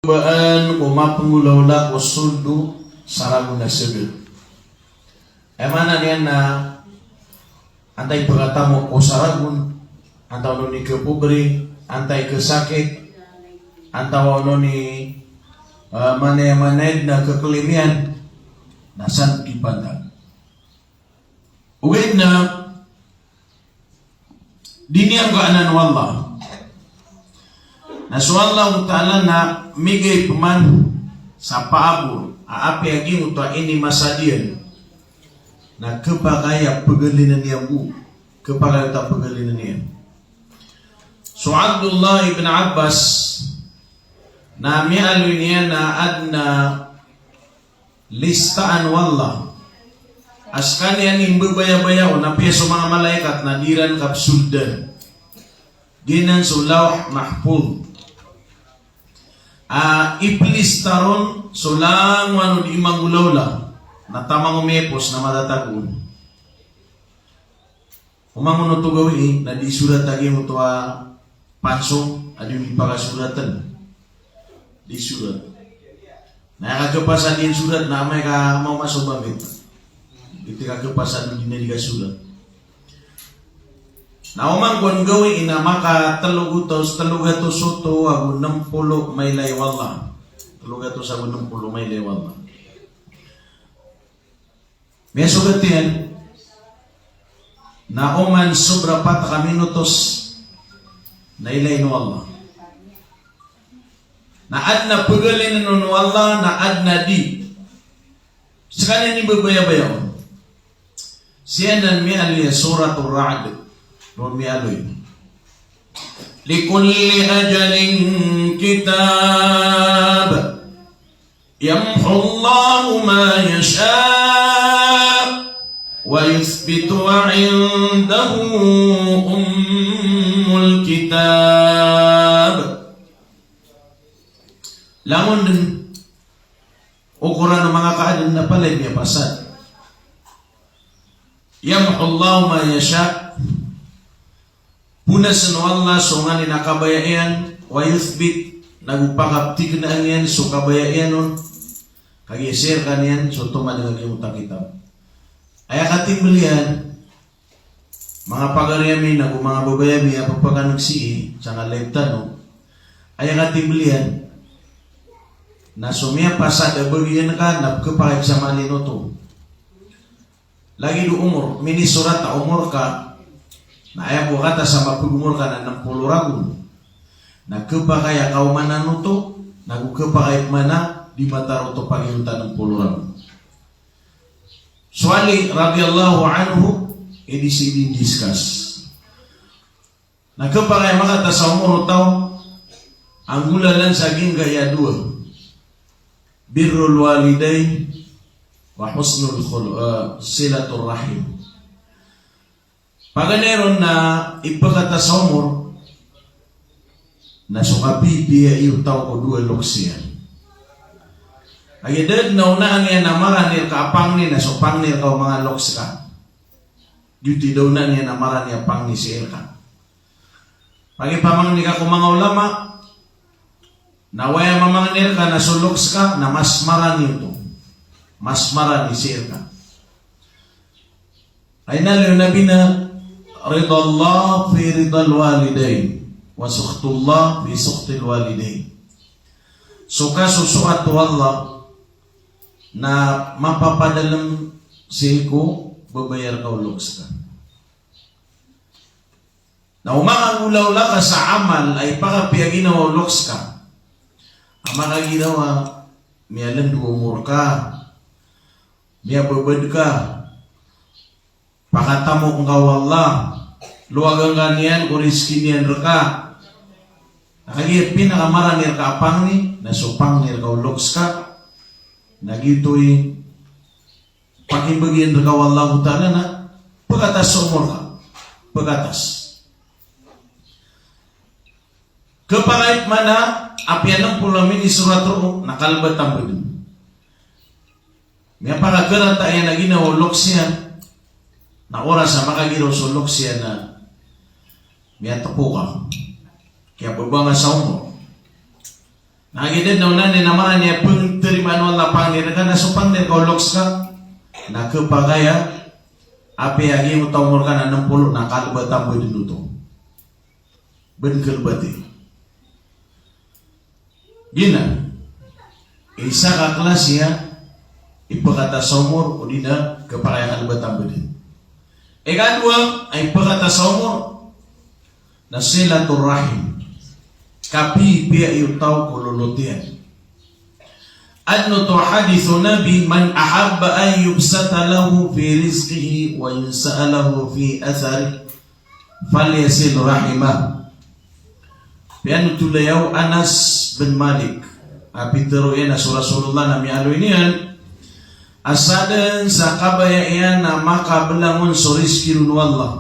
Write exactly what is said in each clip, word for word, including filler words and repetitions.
Baan ko mapenggolawla ko sold sa ragon a saga. Aya maana niyan na antaa i pekatamok ko saragon, antaa o non i kepobre, antaa i kesakit, antaa o non i, eh, manaya-manaya na kekelimiyan, na san kipantag. Ogaid na di niyan kaanan o Allah. Na so Allahu Ta'ala na migay peman sa paabor a apiya giyoto a inimasad iyan na kepakay a pegalinan iyan bo, kepakay a pegalinan iyan. So Abdullah ibn Abbas na miyaaloy niyan na aden a listaan o Allah a sekaniyan i mbebayabaya on, apiya so manga malaikat na di iran kapsoldan. Giyanan so Lawh Mahfudh. A, iplista ron so langowan o di manggolawla, na taman o miyapos na matatago on. Oman kon oto gawii na di sorat a giyoto a pansong a di on di pakasoratan. Di sorat. Na aya kakepasad iyan sorat na amay ka maoma so bangkit. Iti kakepasad o di na di kasorat. Na oman kon gawii na makatelo gatos, telo gatos oto ago nem polo mailay o Allah. Telo gatos ago nem polo mailay o Allah. Miyasogat iyan na oman sobra pat ka minutos na ilay o Allah. Na aden a pegalinan on o Allah, na aden a di. Sekaniyan i mbebayabaya on. Sii anan miyaaloy a Suratul Ra'd. Ron miyaaloy: Likulli ajalin kitab. Yamhullahu ma yasha' wa yuthbit wa 'indahu ummul kitab. Langon den o Qur'an o manga kaadn na palaya miyapasad. Yamhullahu ma yasha'. Ponasen o Allah so nganin a kabaya iyan, wa yuthbit, nago pakaptignaan iyan so kabaya iyan on, kagiya sii rkaniyan so tomadeng a giyangkoto a kitab. Aya katimbl iyan, manga pagari ami nago manga babay ami a pphakneg sii, sangka live tano, aya katimbl iyan, na so miyapasad a bagian ka na pkhapakay sa mali oto. Lagid o omor, minisorat a omor ka, na aya bo kata sa mapagomor ka na nem polo ragon. Na khapakay a kaomanan oto, nago khapakay pman a di matarotop a giyoto a nem polo ragon. So Ali radiyallahu anhu, i di sii di discuss. Na khapakay a makata sa omor o taw a nggolalan sa giyangkaya dowa. Birrul walidayn wa husnul khulu-, eh, silatur rahim. Paganay ron na ipkhata sa omor na so kapipiya iyo taw ko dowa loks iyan. Aya da dn a onaan iyan a marani rka a pangni na so pangni rka o manga loks ka. Giyoto i da onaan iyan a marani a pangni sii rka. Pagipamangni ka ko manga ulama, na aya mamangni rka na so loks ka na mas marani oto. Mas marani sii rka. Aya inaloy o Nabi na, ridallah fi ridal walidayn, wa sukhtullah fi sukhtil walidayn. So kasosoat o Allah na mapapadalm sii ko babaya rka o loks ka. Na o manga nggolaola ka sa amal a ipakapiya ginawa o loks ka, a makagiraw a miyalndo o omor ka, miyababad ka, pakatamok ngka o Allah, lowagan ka niyan ko rizki niyan rka. Na kagiya pinakamarani rka a pangni na so pangni rka o loks ka. Na giyoto i pakimbagian rka o Allahu Ta'ala na pkatas so omor ka. Pkatas. Khapakay pman a apiya nem polo a minisorat roo na kalbat a mbd. Miyapakakarata iyan a ginawa o loks iyan. Na oras a makagiraw so loks iyan na miyatpo ka, kiyababanga sa omor. Na giya dn na onan i na marani a pngtarimaan o Allah a pangni rka na so pangni rka o loks ka na khapakay a apiya giyangkoto a omor ka na nm polo na kalbatan bo dn oto. Bn kalbati. Giyanan i isa ka klasi a ipkhatas a omor odi na khapakay a kalbatan bo dn. Ikadowa a ipkhatas a omor na silatur rahim. Kapipiya o taw ko lolot iyan. Adn oto a hadith o Nabi, "Man ahabba an yubsata lahu fi rizqihi wa yunsa'a lahu fi atharihi, falyasil rahimah." Piyanothol iyan o Anas bin Malik a pitharo iyan a so Rasulullah na miyaaloy niyan a sadn sa kabaya iyan a makablangon so rizki ron o Allah,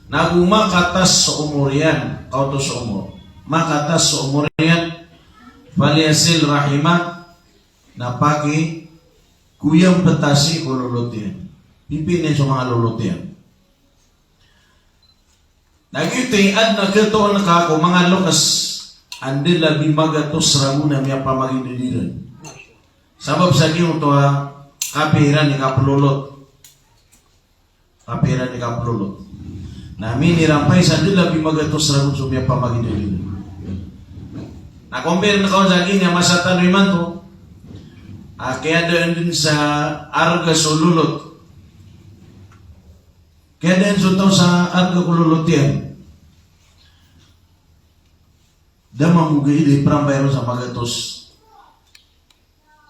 nago makatas so omor iyan, kaoto so omor, makatas so omor iyan, falyasil rahimah, na pakikoyam ptasi ko lolot iyan. Pipiyaan iyan so manga lolot iyan. Na giyoto i adn a khatoon ka ko manga loks a ndalabi magatos ragon a miyapamagidaliran. Sabap sa giyangkoto a kapiya iran i kaplolot. Kapiya iran i kaplolot. Na minirampay sa ndalabi magatos ragon so miyapamagidaliran. Na compare ngka on sa giya masa tano imanto a kiyadaan dn sa arga so lolot. Kiyadaan so taw sa arga ko lolot iyan. Da mambo gii di prambay ron sa magatos.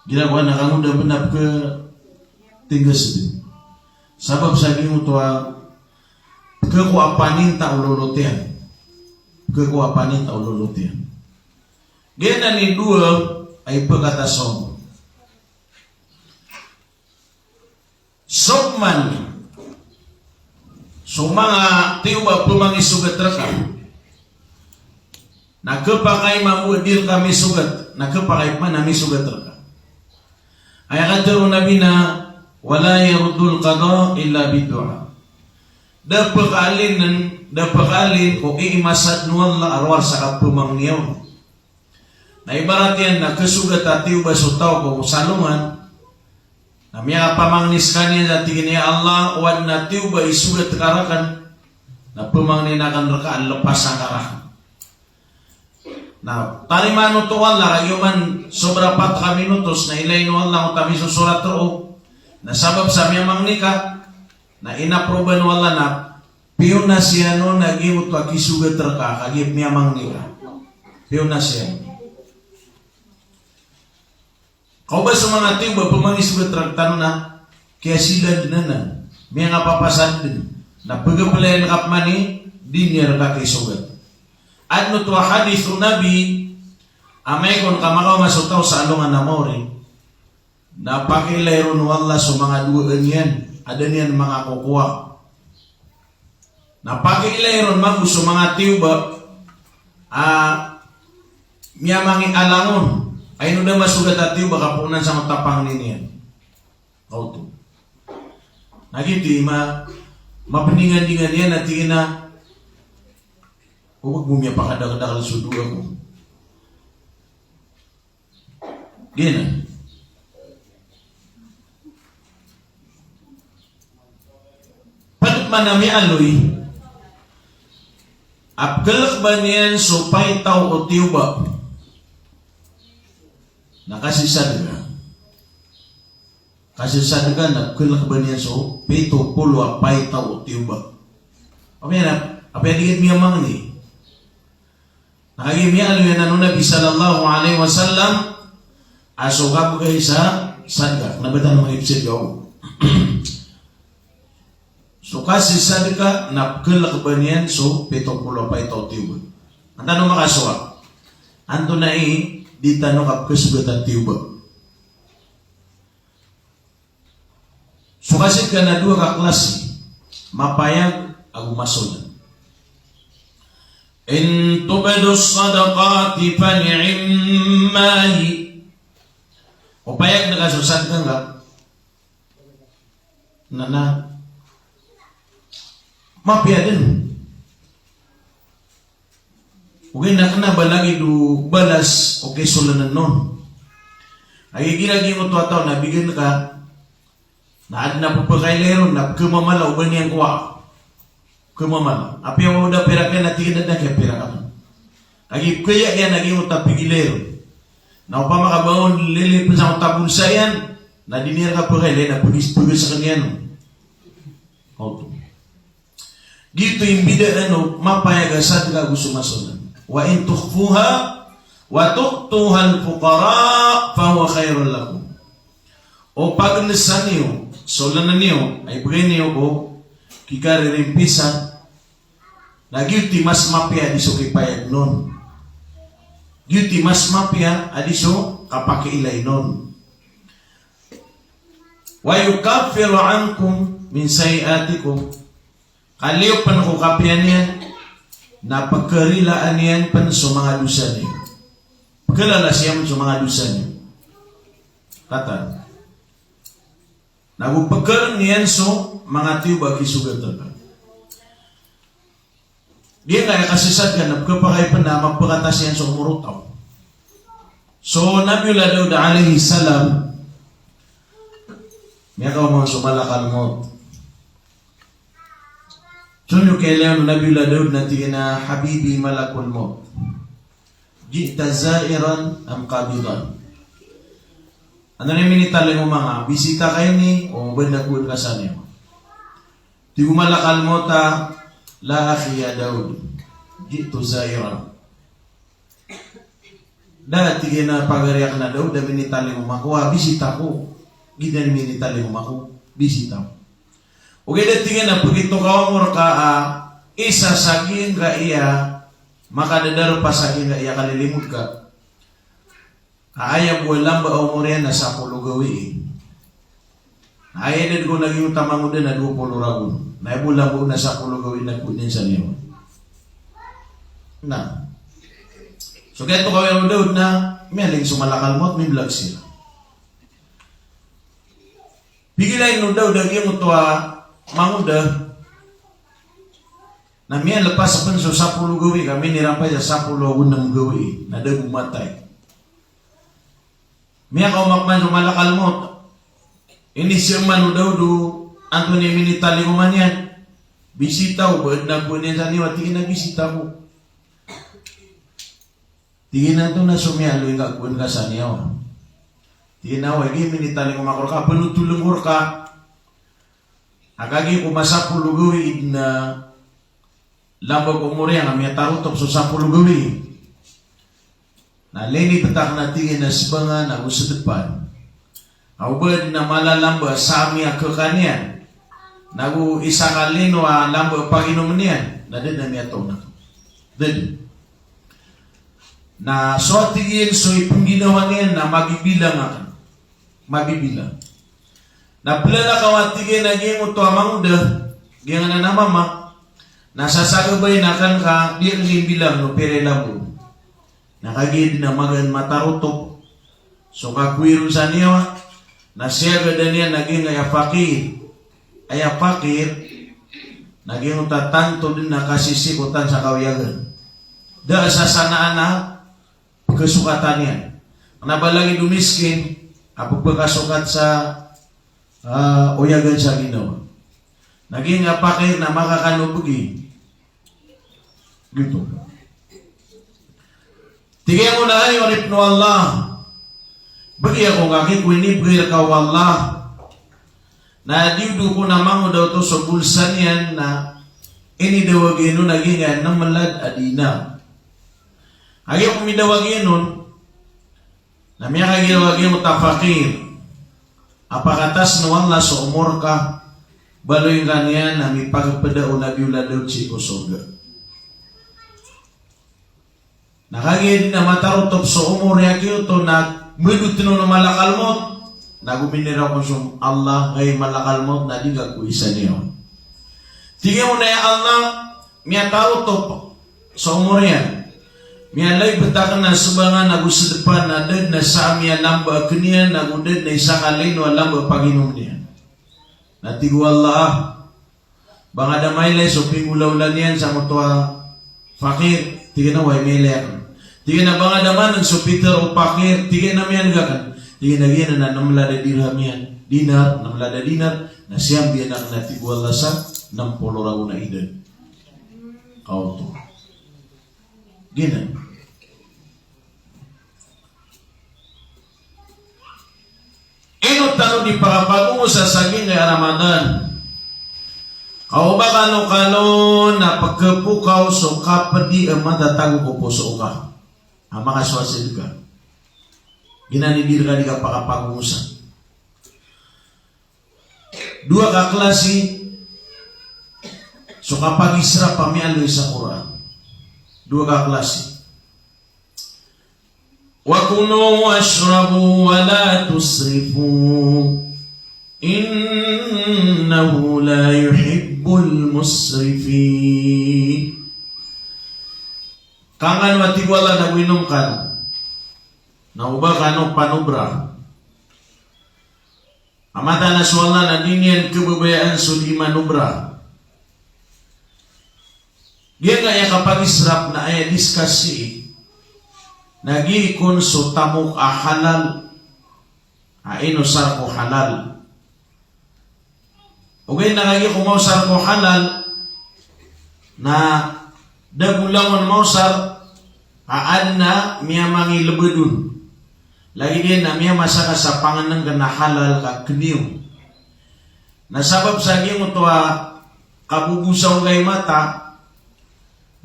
Gira ko ana kangoda bnab ke tinggas di. Sabap sa giyangkoto a ke ko apaninta o lolot iyan. Ke ko apaninta o lolot iyan. Giyanan i dowa a ipkhatas a omor. Sokman so manga tiyoba a pmangisogat rka na khapakay mambo a di rka misogat, na khapakay pman a misogat rka. Aya katharo o Nabi na, "Wala yaruddul qada illa bid du'a." Da pkaalin, da pkaalin ko iimasad o Allah a rowar sa kapmangni on. Na ibarat iyan na khasogat a tiyoba so taw ko salongan, na miyapamangni skaniyan sa tig iyan, "Ya Allah, o adn a tiyoba i sogat ka rakn, na pmangnin akn rka a lpasan ka rakn." Na tarimaan oto o Allah, kagiya oman sobra pat ka minutos, na ilayin o Allah oto a misosorat roo. Na sabap sa miyamangni ka, na inaproban o Allah na piyonasiyan on a giyoto a kisogat rka, kagiya miyamangni ka. Piyonasiyan. Kaoba so manga tiyoba a pmangisogat rktano na kiyasilan dn anan, miyangapapasad dn, na pgplayan ka pman i di niyan rka kisogat. Adn oto a hadith o Nabi, amay kon ka makaoma so taw sa alongan a maori, na pakiilay ron o Allah so manga dowaan iyan a da niyan manga kokowa. Na pakiilay ron mambo so manga tiyoba a miyamangialang on. Ay ino da masogat a tiyoba ka poonan sa matapang niyan. Kaoto. Na giyoto i ma, mapndingandingan iyan a tig iyan a, o, wag mo miyapakadakdakl so dowa ko. Giyanan. Pd man a miyaaloy a pkhalkban iyan so paitaw o tiyoba na kasisadka. Kasisadka na pkhalkban iyan so pito polo a paitaw o tiyoba. Apiya na, apiya di miyamangni. Na kagiya miyaaloy anan o Nabi sallallahu alaihi wasallam a so kabgay sa sadka, kna ba tano mangipsadka on. So kasisadka na pkhalkban iyan so pito polo a paitaw o tiyoba. Antaa tano makasowa? Antonaa i di tano kapkhasogat a tiyoba? So kasadka na dowa ka klasi, mapayag ago masold. In tubdu sadaqati fani'imma hi. O payag ngka so sadka ngka, na, na mapiya dn. Ogaid na kena ba lagid o balas o kisolann on. Aya igira giyangkoto a taw na bigan ka, na aden a pepakailay ron, na pekemamala o ba niyan kowa. Pekemamala. Apiya o da pira ka na tig iyan a da kiya pira ka. Kagiya pekaya iyan a giyangkoto a pegilay ron. Na opama ka ba on lilipen sangkoto a bolsa iyan, na di niyan ka pekailay na pegis-, pegiseken iyan on. Oto. Giyoto i mbidaan o mapayag a sadka ago so masolan. Wa in tukhfuha wa tu'tuhal fuqara fahuwa khairul lakum. O pagenesan iyo, solann iyo, a ibegay niyo ko kikaririmpisan, na giyoto i mas mapiya a di so kipayag non. Giyoto i mas mapiya a di so kapakiilay non. Wa yukaffiru ankum min sayyi'atikum. Ka liyo pen ko kapiya niyan, na pekerilaan iyan pen so manga dosa niyo. Pekelalasiyan so manga dosa niyo. Katan. Na go pekeren iyan so manga tiyoba a kisogat ka. Giyangkaya kasesat ka na pekapakay pen a mapekatas iyan so omor o taw. So Nabiyullah Daud alayhis salam, miyakaoma on so malakal mawt. Soon iyo kiyailay on o Nabiyullah Daud na tig iyan a, "Habibi malakul mawt. Ji'ta za'iran am qabidan?" Antonaa i minitalingoma ngka, bisita ka ini o ba den a kowan ka sa niyawa? Tig o malakal mawt a, "La akhi ya Daud, ji'tu za'iran." Da, tig iyan a pagari aken a Daud, a minitalingoma ko a bisita ko. Giyanan i minitalingoma ko, bisita ko. Ogaid a tig iyan a pekito ka omor ka a isa sa giyangkaya makadadarpa sa giyangkaya kalilimod ka. A aya bo a lamba a omor iyan na sapolo gawii. Na aya dad ko na giyangkoto a mangoda na dowa polo ragon. Na aya bo a lamba on na sapolo gawii na kowan iyan sa niyawa. Na. So giyoto kawiyaan o Daud na miyaling so malakal mawt, miblag siran. Pigilain o Daud a giyangkoto a mangoda. Na miyalepas pen so sapolo gawii ka minirampay sa sapolo ago nem gawii. Na da bo matay. Miyakaoma pman so malakal mawt. Iniseman o Daud o antonaa i minitalingoma niyan. Bisita o ba den a kowan iyan sa niyawa, tig iyan a bisita ko. Tig iyan a antonaa so miyaaloy ngka a kowan ka sa niyawa? Tig iyan a, oway, giya i minitalingoma ko reka, a penotolen ko reka a kagiya ko masapolo gawii den a lamba ko omor iyan a miyatarotop so sapolo gawii. Na linibet aken, a tig iyan, a sebangan ago sedepan. Ago ba den a mala a lamba sa miyakekaniyan. Nago isa ka lino a lamba a paginomen iyan. Na da den a miyatoon aken. Da den. Na so, a tig iyan, so ipengginawa niyan na mabibilang aken. Mabibilang. Na pelalakaw, a tig iyan, a giyangkoto a mangoda, giyanganan a mama, na sasagabain aken ka di aken imbilang o pira i lamba on. Na kagiya den a magaan matarotop so kakowi ron sa niyawa, na siyagadan iyan a giyangkaya fakir. Aya fakir na giyangkoto a tanto den a kasisikotan sa kawiyagan. Da a sasanaan a pekesokatan iyan. Kena ba lagid o miskin a pepekasokat sa, ah, oyagan sa ginawa. Na giyangkaya fakir na makakan o begi. Giyoto. Tig iyan a, hay oripn o Allah, begi ako ngka ki ko inibegay reka o Allah. Na diyodo ko na mangoda oto so bolsa niyan na inidawag iyan on a giyangkaya nem melad a dinar. Kagiya ko midawag iyan on, na miyakagiya a giyangkoto a fakir a pakatasn o Allah so omor ka, baloy ngka niyan a mipakapeda o Nabiyullah Daud sii ko sorga. Na kagiya den a matarotop so omor iyan giyoto na medotn on o malakal mawt, na go miniraw kon so Allah, hay malakal mawt, na di ngka ko isa niyan. Tig iyan a, ya Allah, miyatarotop so omor iyan. Miyalaibet aken a sebangan ago sedepan, na da den a sa miyalamba aken iyan, ago da den a isa ka lino a lamba a paginomen iyan. Na tig o Allah, ba ngka da mailay so pinggolawla niyan sangkoto a fakir? Tig iyan a, "Oway, miyailay akn." Tig iyan a, "Ba nga da maneg so pitharo o pakir?" Tig iyan a, "Miyaneg akn." Tig iyan a, "Giyanan na nem lada dirham iyan, dinar, nem lada dinar, na siyambiyan akn a tig o Allah sa nem polo ragon a idad." Kaoto. Giyanan. Ino tano di pakapagongosa sa giyangkaya Ramadan? Ka o ba kano kano na pkhapokaw so kapdi a matatago ko poso ka a makasowa sa deka. Giyanan i di reka di kapakapagongosa. Dowa ka klasi so kapagisrap a miyaaloy sa Qur'an. Dowa ka klasi. Wa kulu washrabu wa la tusrifu, innahu la yuhibbul musrifin. Kangkano a tig o Allah na go inom kano, na o ba kano panobra. A mataan a so Allah na di niyan khababayaan so di manobra. Giyangkaya kapagisrap na aya discuss sii na gii kon so tamok a halal, a inosar ko halal. Ogaid na kagiya ko maosar ko halal na da bo langon maosar a adn a miyamangilbd on. Lagid iyan na miyamasa ka sa pangnngkn a halal ka kniyo. Na sabap sa giyangkoto a kabobosa o gay mata,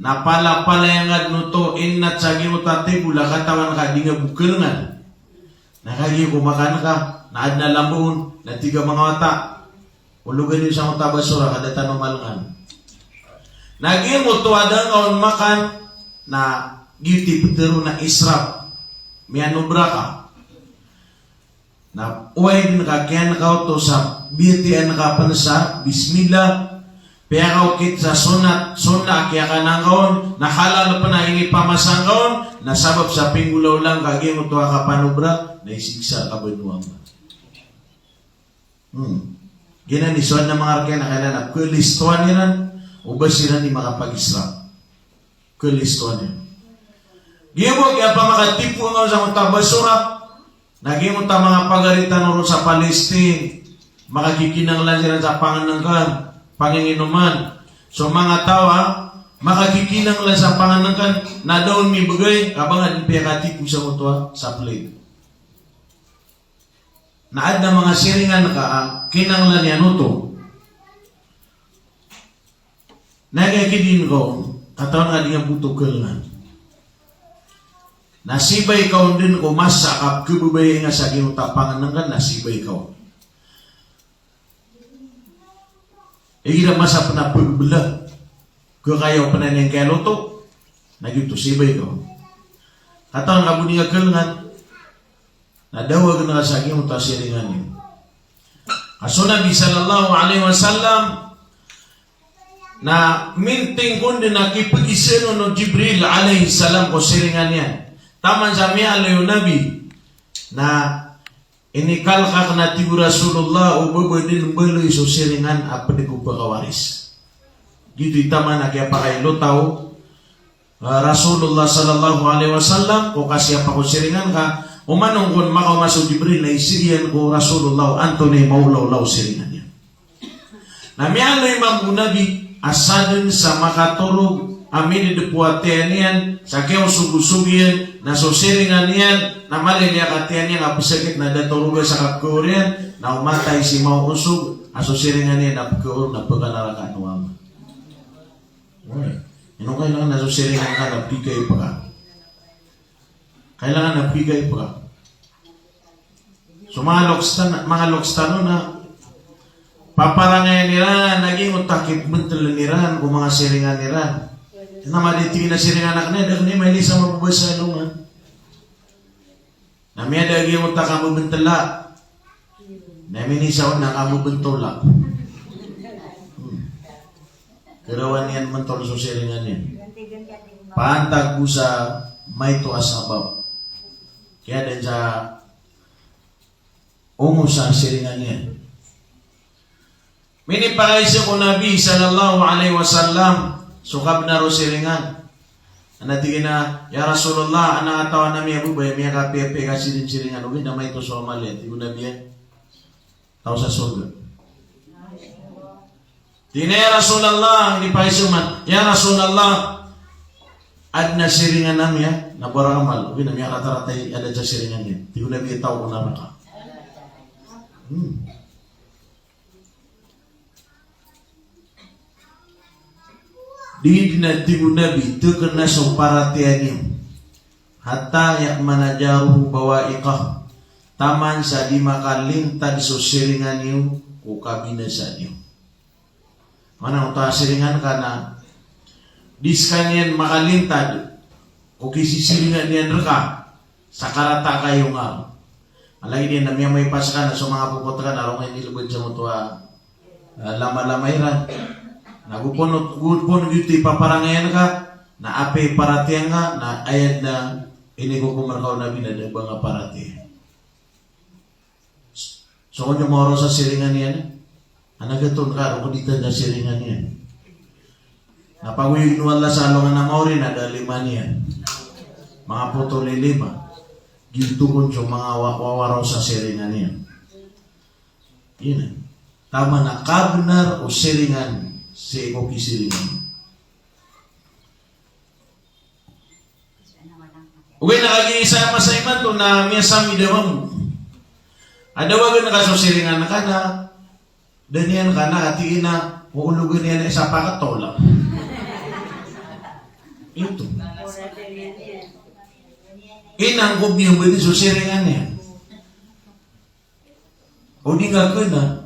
na palapalaya ngka dn oto, inat sa giyangkoto a table a katawan ka di nga bo khalangan. Na kagiya ko makan ka, na adn a lambaon, na tig a manga wata, "Ologan iyo sangkoto a basura ka da tano malangan." Na giyangkoto a da ngka on makan, na giyoto i pitharo on a israf. Miyanobra ka. Na oway dn ka kiyan ka oto sa biyatiyan ka pn sa bismillah, piyakaokit sa sunnat, sunnat a kiyakanan ka on, na halal pn a inipamasa ngka on, na sabap sa pinggolawla ngka giyangkoto a kapanobra, na isiksa ka bo o Allah. Hmm. Giyanan i so adn a manga rk iyan a kailangan a khalistowan iran, o ba siran i makapagisrap. Khalistowan iyan. Giya bo a kiyapamakatimpo ngka on sangkoto a basura, na giyangkoto a manga pagari tano ron sa Palestine, makakikinanglan siran sa pangnngkn, panginginoman. So manga taw a makakikinanglan sa pangnngkn, na da on mibgay, ka ba nga dn piyakatimpo sangkoto a sa plane. Na adn a manga siringan ka a kinanglan iyan oto. Na aya kidin ko, katawan ka di nga bo oto khalangan. Na sibay ka on dn ko masa a kapkhababayai nga sa giyangkoto a pangnngkn, na sibay ka on. Igira masa pn a pgbla, khakayaw pn a niyan kiyaloto, na giyoto sibay ka on. Katawan ka bo di nga khalangan, na dawagn ka sa giyangkoto a siringan iyan. Ka so Nabi sallallahu alaihi wasallam na minting kon dn a kipagizaan on o Jibril alayhis salam ko siringan iyan. Taman sa miyaaloy o Nabi na inikalk akn a tig o Rasulullah o ba ba dn mbaloy so siringan a pd ko pkawaris. Giyoto i taman a kiyapakailotaw ah, Rasulullah sallallahu alaihi wasallam, ko kasiyapa ko siringan ka, oman on kon makaoma so Jibril na isii iyan ko Rasulullah, antonaa i maolaola o siringan iyan. Na miyaaloy mambo o Nabi, a sadn sa makatorog, a mididpo a tiyan iyan, sa kiyaosogosog iyan, na so siringan iyan, na maliliya ka tiyan iyan, a psakit na da toroga sa kapkaor iyan, na omatay si maoosog, a so siringan iyan, na pkaor, na pkanaraka o Allah. Ino kailangan a so siringan ka na pikaipka? Kailangan na pikaipka. So manga loks tano, manga loks tano na paparangayan iran, lagid o takip bntl iran ko manga siringan iran. Na madi tig iyan a siringan akn, da kn i mailay sa mababasa alongan. Na miyada a giyangkoto a kambntla. Na minisaw na kambntla. Hmm. Karawan iyan mntol so siringan iyan. Pantag bo sa maito a sabap. Kiyada sa ongo sa siringan iyan. Minipakaiza ko Nabi sallallahu alaihi wasallam so kabnar o siringan. Ana tig iyan a, "Ya Rasulullah, adn a katawan ami a babay a miyakapiyapiya i kasiringsiringan, ogaid na maito so amal iyan." Tig o Nabi a, "Taw sa sorga." Tig iyan a, "Ya Rasulullah," di paisoman, "Ya Rasulullah, adn a siringan ami a, na baramal, ogaid na miyakatarata i adn sa siringan iyan." Tig o Nabi a, "Taw ko naraka." Hmm. Di dn a tig o Nabi, tokna so paratiyaya niyo. Hatta ya'mana jaruhu bawa'iqah. Taman sa di makalintad so siringan iyo ko kabinasa niyo. Mana oto a siringan ka na di skaniyan makalintad ko kisisiringan iyan rka sa karata ka iyo nga. Lagid iyan na miyamay pa ska na so manga popot ka na ron ka inilbad sa moto a, ah, lama-lama iran. Na gopon, gopon giyoto i paparangayan ka, na apiya i paratiyaya nga, na aya dn a inikokom rka o Nabi na da a ba nga paratiyaya. So kon iyo mawaraw sa siringan iyan, ana gton ka ron ko di tanda siringan iyan. Na pagoyag o Allah sa alongan a maori na da lima niyan. Manga poto lilima. Giyoto kon so manga wa-, wawaraw sa siringan iyan. Ino. Taman a kabnar o siringan sii ko kisiringan. Ogaid na kagiya isa a masa imanto na miyasam i da mambo. Adawagan ka so siringan ka na da niyan ka na katii na, o ologan iyan a isa pakatola. Ito. Inangkob niyan ba di so siringan iyan. O di nga kna.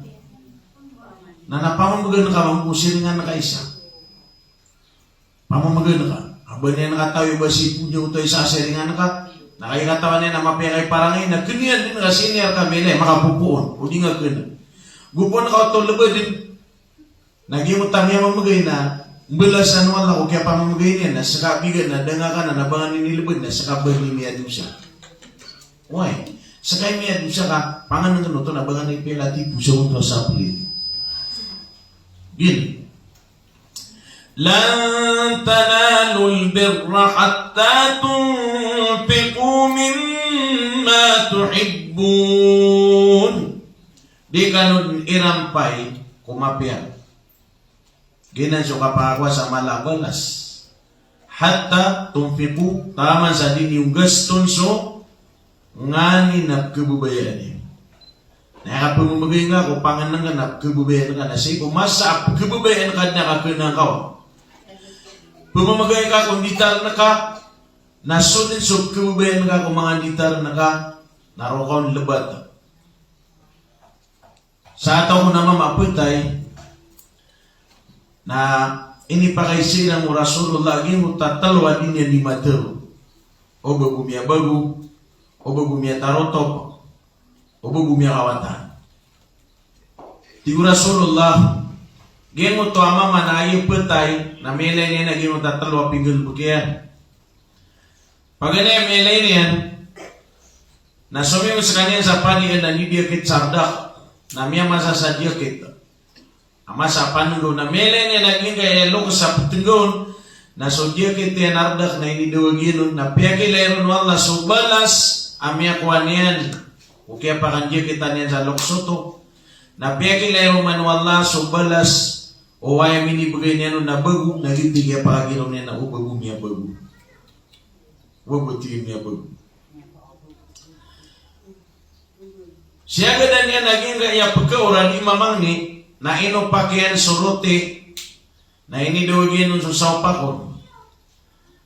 Na, na pamamagan ka mambo ko siringan ka isa. Pamamagan ka. A ba niyan katawi ba sii ko niyan oto isa a siringan ka. Na kagiya katawan iyan a mapiya ka i parangay na kna iyan dn ka sii niyan rka mailay, makapopoon. O di nga kna. Gopon ka oto lbadn. Na giyoto a miyamamagay na mbalasan o Allah ko kiyapamamagay niyan, na ska a bigan na da nga kna, na ba nga inilbad, na ska ba ini miyadosa. Oway, ska i miyadosa ka, pangnngkn oto na ba nga ini pilati, bosa oto a sapli. Gin. Lan tanalul birra hatta tunfiqu mimma tuhibbun. Di kano dn irampay ko mapiya. Giyanan so kapangakowa sa mala a balas. Hatta tunfiqu, taman sa di niyo gaston so nganin a pkhababayaan iyo. Na aya kapmamagay nga ko pangnngkn a pkhababayaan ka na sii ko masa a pkhababayaan ka dn a kakna ngka on. Pmamagay ka ko nditarn ka, na so dn so pkhababayaan ka ko manga nditarn ka, na roo ka on lbat. Sa taw ko na mama a ptay, na inipakay siran o Rasulullah a giyoto a tlo a di niyan di matharo. O ba bo miyabago, o ba bo miyatarotop, o ba bo miyakawatan. Tig o Rasulullah, giyoto a mama na aya ptay, na miyailay niyan a giyoto a tlo a pinggalbk iyan. Paganay a miyailay niyan, na somiyong skaniyan sa padiyan na nidiyakit sa rdak, na miyamasa sa diyakit. A masa a pannggaw na miyailay niyan a giyangkaya loks a ptnggaw on, na so diyakit iyan a rdak na inidawag iyan on, na piyakilay ron o Allah so balas a miyakowa niyan ko kiyapakandiyakitan iyan sa loks oto. Na piyakilay ron man o Allah so balas o aya minibgay niyan on na bago, na giyoto i kiyapakagiraw niyan na o ba bo miyabago. Wa bo tig iyan miyabago. Siyagadan iyan a giyangkaya pkaor a di mamangni, na inopak iyan so roti, na inidawag iyan on so saopak on.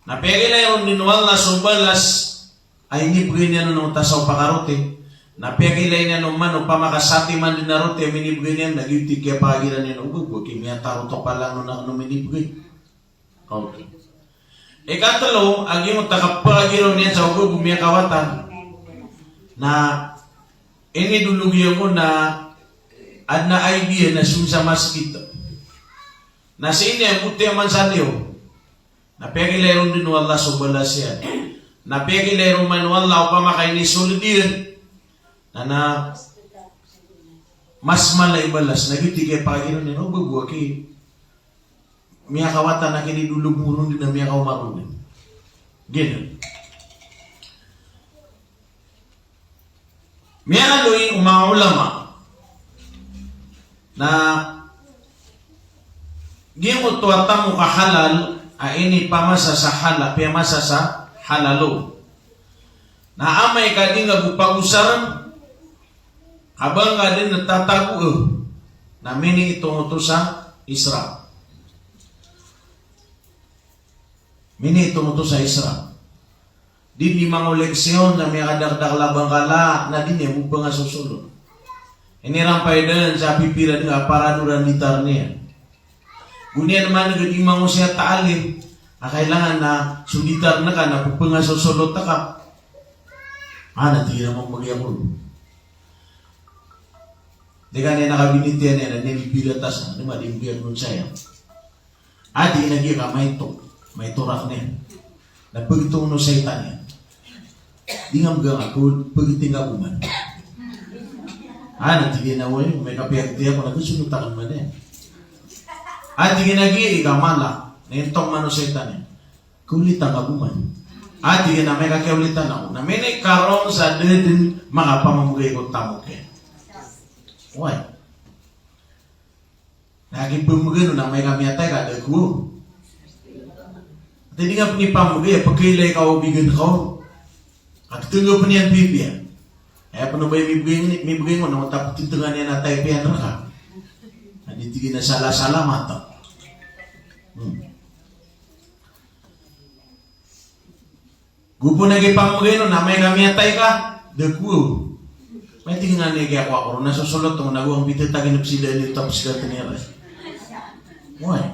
Na piyakilay ron dn o Allah so balas a inibgay niyan on a oto a saopak a roti. Na piyakilay niyan on man opama ka satiman dn a roti a minibgay niyan, na giyoto i kiyapakagira niyan, o ba bo aki miyatarotop a langon akn o minibgay. Okay. Ikatlo, a giyoto a kapagiraw niyan sa o ba bo miyakawatan. Na inidolog iyan on na adn a idea na song sa masgit. Na sii niyan boti aman sa liyo. Na piyakilay ron dn o Allah so balas iyan. Na piyakilay ron man o Allah opama ka inisold iyan. Na, na mas mala i balas, na giyoto i kiyapakagiraw niyan, o ba bo aki miyakawatan a kinidolog mo ron dn a miyakaoma ron dn. Giyoto. Miyaaloy o manga ulama na giyoto a tamok a halal a inipamasa sa hala-, piyamasa sa halal o. Na amay ka di nga bo pagosarn, ka ba nga dn tatago, na miniitong oto sa Isra. Miniitong oto sa Isra. Di niyan mangoleksiyon na miyakadakdakl a bangkala, na di niyan bo pngasosolot. Iniran pay dn sa pipira dn a parador a nditar niyan. Go niyan man gadi mangosay a taalim, a kailangan na so nditar ngka na pngasosolot ka. Ana tig iyan a mamagay ako. Di ka niyan nakabinitiyan iyan, na niyan bibiratasan, na madi mbiyan on saya. Ati na giya ka maito, maito rakn iyan. Na pagitong o saitan iyan. Di nga mbaga nga ko, pagiti nga bo man. Ana tig iyan a, "Oy, amay ka piyagiti ako, na kasonotan ka man iyan." Ati na giya i ka mala, na intong man o saitan iyan. Kaolitan ka bo man. Ati na amay ka kiyaolitan ako, na minikaron sa da dn makapamamagay ko tamok iyan. Why? Na kipamagay on na amay ka miyatay ka da ko. Ati di nga pn ipamagay a pkailay ka o bigan ka on. Ka ktngga pn iyan pipiya. Aya pn o ba i mibgay, mibgay on na o ta ptitngan iyan a taypiyan rka. Na di tig iyan a salasalamat. Hmm. Go pn a kipamagay on na amay ka miyatay ka, da ko. Amay tig iyan a aya ko ako ron na sosolot on na go ang bida tagin psida ni tapos ka tnira. Why?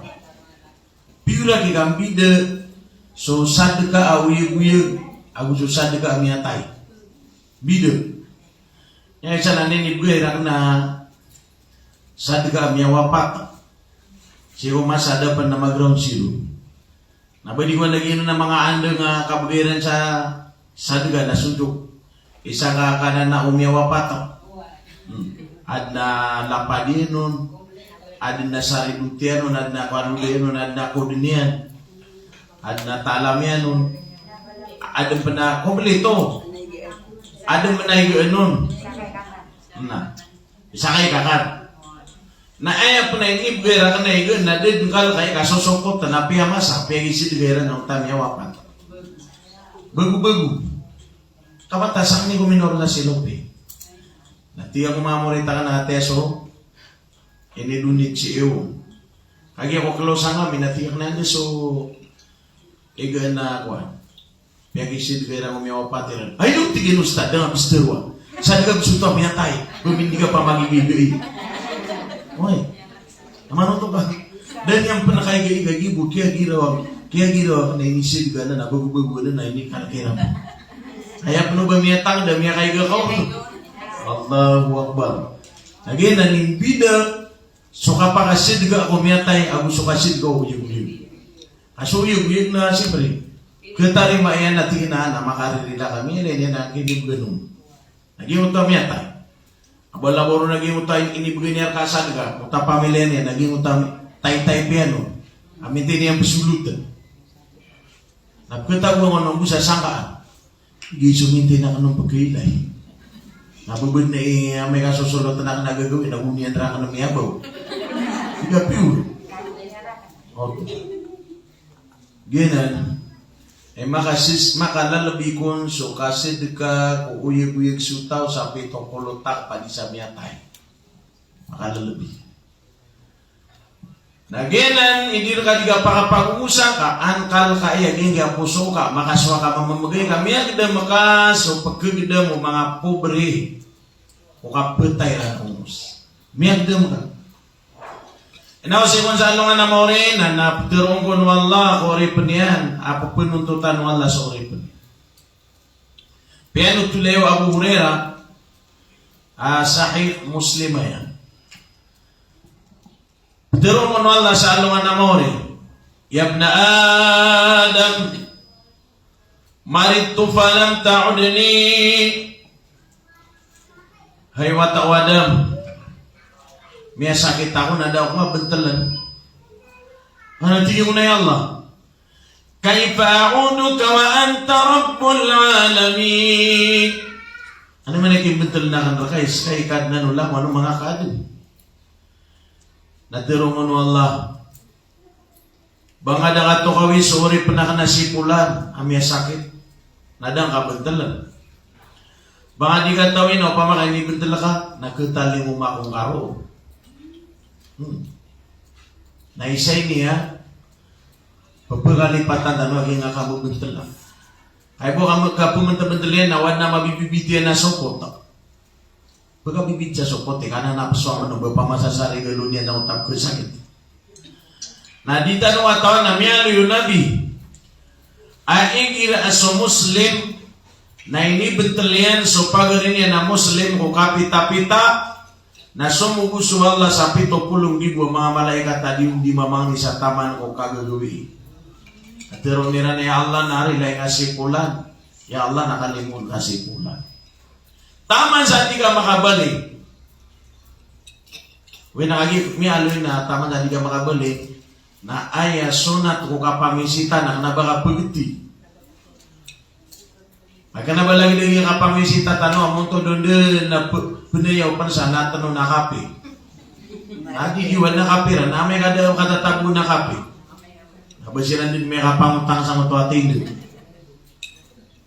Pira ki kambida so sadka a oyagoyag ago so sadka a miyatay. Bida. Aya isa na inibgay rakn a sadka a miyawapat. Sii ko masa da pn na ma-ground zero. Na ba di ko lagid on a manga andang a kabgay iran sa sadka na sondok. Isa ka kanan a omiyawapat. Hmm. Adn a lapad iyan on, adn a saridot iyan on, adn a kalolo iyan on, adn a kodn iyan, adn a talam iyan on, adn pn a kompleto, adn pn a igaan on. Na. Isa ka ikakan. Na aya pn a inibgay rakn a igaan na da dn kal ka ika sosokot na piyamasa, piyagisidga iran a onta miyawapat. Bago-bago. Kapata sakn i ko minor na si Lope. Na tig iyan ko mamorita ka na ati a so ini-donate si Ewo. Kagiya ko klo sangkami na tig iyan ko na anda so igaan a kowan. Piyagisidga iran ko miyawapat iran. Ay, no, tig iyan o ustad, da nga pistero a sadka bo so taw a miyatay. Ba mindig a pamagigay. Oy. Amano oto ka. Da niyan pn kaiga-iga gibo, kiyagiraw, kiyagiraw akn a inisidga anan a bago-bago anan a inikalk iran. Aya pn o ba miyatangda, miyakaiga ka oto. Allahu Akbar. Lagid anan i mbida so kapakasidga ko miyatay ago so kasidga ko oyagoyag. Ka so oyagoyag na siyempre katarima iyan a tig iyan a makariridak ami, ilay niyan a kinibgan on. Na giyoto a miyatay. Abala boro na giyoto a inibgay niyan rka a sadka, oto a pamilya niyan, na giyoto a taytayp iyan on. A minti niyan psolotn. Na pkatagoan on bo sa sangkaan. Giya so minti na kano pkailay. Na babad na i amay ka sosolotn akn a gagawii, na go niyan rakn miyabaw. Tig a pure. Okay. Giyanan, eh, makasis-, makalalbi kon so kasidka ko oyagoyag so taw sa pito polo tak padi sa miyatay. Makalalbi. Na giyanan, i di rka di kapakapagosa ka, angkal ka iya, giyangkai a poso ka, makasowa ka mamamagay ka, miyagdam ka so pkhagdam o manga pobre ko kapatay iran omos. Miyagdam ka. Ino sii kon sa alongan a maori, na, na ptharoon kon o Allah ko oripn iyan, a pphanontota o Allah so oripn. Piyanothol iyan o Abu Hurairah, a Sahih Muslim iyan. Ptharoon o Allah sa alongan a maori, "Ya ibna Adam, maridtu falam ta'udni." Hay wata o Adam, miyasakit ako na da ako nga bntln. Ana tig iyan o, ya Allah, Kaifa a'uduka wa anta rabbul alamin. Anda man i kimbentelen aken reka, iska i Kadnan o langon o manga kaadn. Na teroon o Allah, ba nga da katokawi so oripen aken a si Polan a miyasakit, na da ngka bentelen. Ba nga di katawi na opama ka inibentel ka, na ketalingoma ako ngka roo. Hmm. Na isa ini a pepekalipatan tano a giyangkai a kabebentel. Ay bo ka, kapementebentel iyan na o aden a mabibibit iyan a sopot. Pekabibit sa sopot, e, ka na pesowa mano ba opama sa sari galo niyan na otap ke sakit. Na di tano katawan a miyaaloy o Nabi a igira a so Muslim na inibentel iyan so pagari niyan a Muslim ko kapitapita, na somogo so Allah sa pito polo nggibo a manga malaikat a di, di mamangni sa taman ko kagagawii. A teroon iran, ya Allah, na rilai ka si Polan. Ya Allah, na kalimoon ka si Polan. Taman sa di ka makabali. Oway, na kagiya miyaaloy na taman sa di ka makabali, na aya sonat ko kapamisita na kena ba ka pegeti. Kena ba lagid a giya kapamisita tano a monto donden na pe-, penaya open sa na tano na kape. Na di diwad na kape ran, na amay ka da katatago na kape. Na ba siran den miyakapangotang sa moto a tindeg.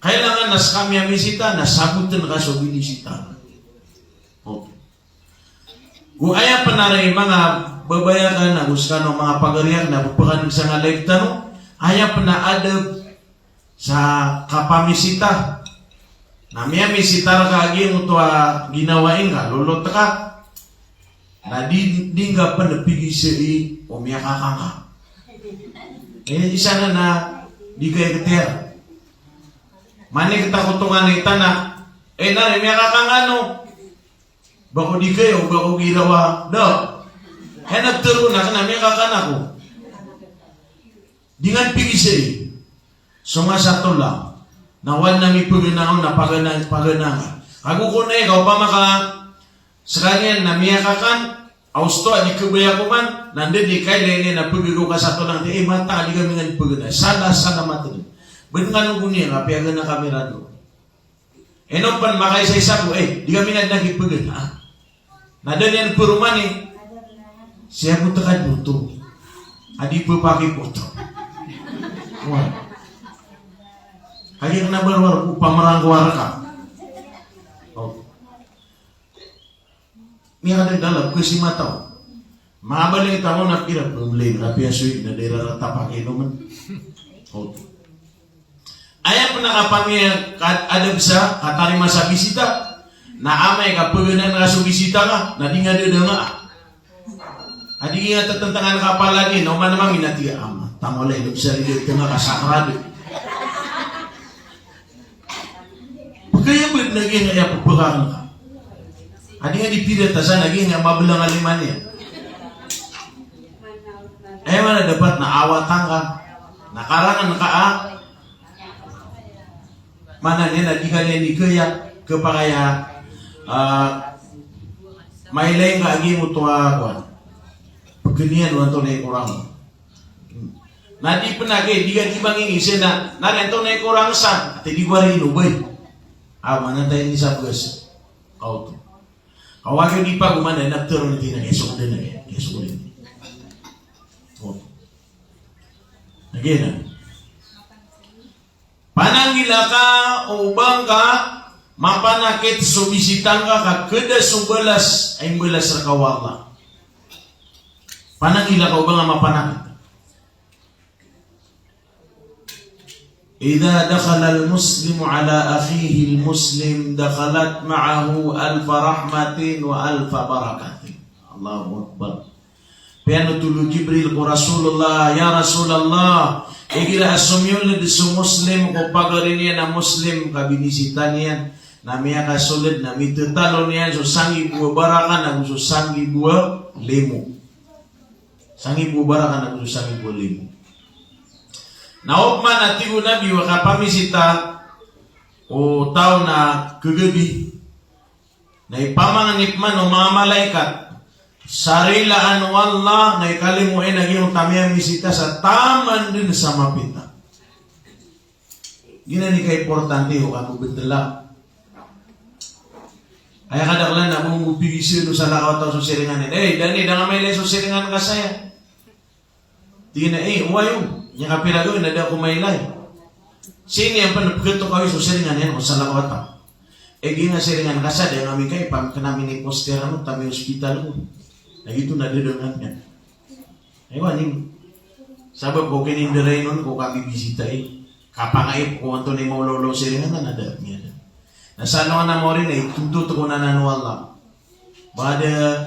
Kailangan na sekami a misita, na saboten ka so binisita. Okay. Go aya pen a ray manga babay aken ago sekano manga pagari aken a pepekan sangka live tano, aya pen a adab sa kapamisita. Na miyamisita reka a giyoto a ginawai ngka, lolot ka, na di, di ngka pen pigisai o miyakaka ngka. E, isa na na di ka iketera. Manik ta kotongan i tana, e, na ray miyakaka ngka no. Ba ko di kayo, ba ko girawa. Da. Hay na tero na kena miyakaka ako. Di ngka pigisai. So masa tola. Na wan na mipegena on na pagena, pagena. Ago ko na ikaw opama ka sekaniyan na miyakakan, a osto a di kebaya ko man, na anda di kailay niyan na pegego ka sa tola, e, mata a di kami ngka pegena. Sada, sada mata di. Ben ngka no goniyan, apiya gana kami rado. Ino pen makaisaisa bo, e, di kami na dn a kipegen, a. Na da niyan peromani, siya bo tekad moto. A di pepakipoto. Wa. Kagiya kena ba rowar ko pamerang ko warka. O. Miyakadagdag a bo kasi mataw. Mabalik taw na pira problem, tapi asoy na dira rata pake inomen. O. Aya pen a kapamiya ka adab sa katarima sa bisita. Na amay ka pegenan ka so bisita ka, na di nga dada nga. A di nga tetentengan ka palagi, na oman mamina tiya ama. Tangolay, no, bisa di dada nga ka sakrado. Pegaya bo na giya nga iya pepekaan ka. A di nga di pira ta sa na giya nga mabelang a lima niyan. Aya mana dapat na awatan ka. Na karangan ka a. Mana niyan na di ka niyan di kaya, kepakaya, a, mailay nga a giyoto a, kowan. Pegeniyan o antonaa i korang. Na di pen a kay, di ka di mangingisa na, na ri antonaa i korang sa, ati di ko ari inobay. A, mana tayo ni sa begas. Kaoto. Kawa kay di pagoman na, na tero na tina, kay sokden na, kay sokden. O. Lagi na. Pananggila ka o ba ngka mapanakit so bisita ngka ka keda so balas, a imbalas reka o Allah. Pananggila ka o ba ngka mapanakit. Idha dakhalal muslimu ala akhihil muslim dakhalat ma'ahu alfa rahmatin wa alfa barakatin. Allahu Akbar. Piyanothol o Jibril ko Rasulullah, ya Rasulullah, igira a somiyoled so Muslim ko pagari niyan a Muslim ka binisita niyan, na miyakasoled na mitetalo niyan so sanggibo a baraka ago so sanggibo a limo. Sanggibo a baraka ago so sanggibo a limo. Na opama na tig o Nabi a kapamisita o taw na kagabi, na ipamangni pman o manga malaikat sa rilaan o Allah na ikalimo iyan a giyoto a miyamisita sa taman den sa mapita. Giyanan i kaimportante o kapembentela. Aya kadaklan na bo mbo pigisan o salakaw a taw so siringan iyan. Eh, da ni, da nga mailay so siringan ka saya. Tig iyan a, eh, oway o. Aya kapira gawii na da ako mailay. Sii niyan pen pegatokawi so siringan iyan ko salakaw a taw. Eh, giya siringan ka sa, da nga mikaipam, kena miniposter ano, ta mihospital ko. Na giyoto na da da nga niyan. Aya wani. Sabap ko kininderay non ko kabibisita i. Kapangait ko antonaa i maolaola o siringan na da, miyada. Na sa alongan a mawri na itontot ko nanan o Allah. Ba da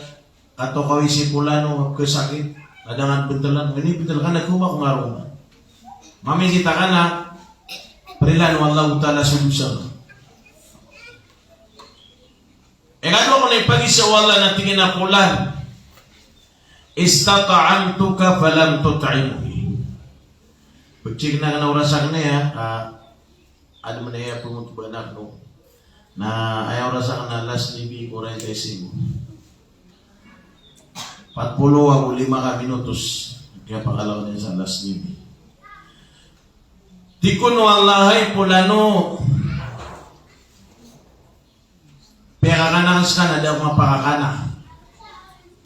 katokawi si polano a pekesakit, na da nga bentelan, ini bentel ka na koma ko nga roma. Mamisita ka na, perilan o Allahu Ta'ala so dosa. Ikadowa ko na ipagisa o Allah na tig iyan a polan, "Istat'amtuka falam tut'imni." Pecik na kena oras aken aya, ka aden man aya pengotba aken o. Na aya oras aken na alas nuebe ko rayta i sibo. Pat polo ago lima ka minutos. Kiyapakalawan iyan sa alas nuebe. Tig kon o Allah, hay polano. Piyakakana ka sekaniyan, da ako mapakakana.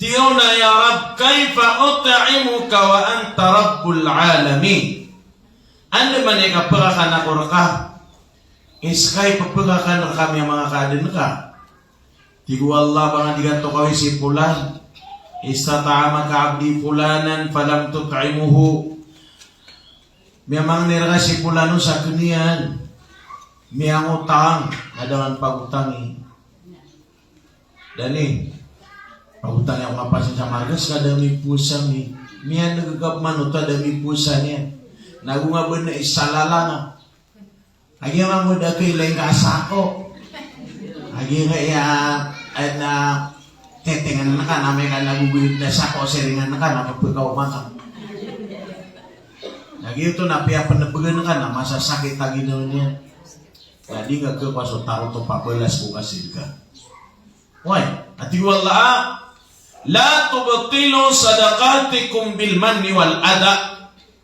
Tig iyan a, "Ya Rabb, kaifa ut'imuka wa anta Rabbul alamin?" Andamanaya i kapekakana ko reka, i seka i pepekakan reka miyamanga ka aden ka. Tig o Allah, ba nga di katokawi si polan, "Istat'amaka abdi fulanan falam tut'imhu." Miyamangni reka si polano sekaniyan, miyangotang, na da nga pagotangi. Da ni, pagotangi ako nga pasin sa margas ka da mipowasa mi. Miyaneg ka pman oto a da mipowasa niyan. Na go nga ba na isalalang a. Agi nga mambo da kailay nga sako. Agi nga iya, ay na, tetengan ka na, amay ka na guguyod na sako, siringan ka na, kapekaoma ka. Agi oto na piyapenebegan ka na, masasakit a ginawa niyan. Na di nga kekowa so tarot o pabalas ko kasidka. Oway, a tig o Allah, "La tubtilu sadaqatikum bil manni wal adha."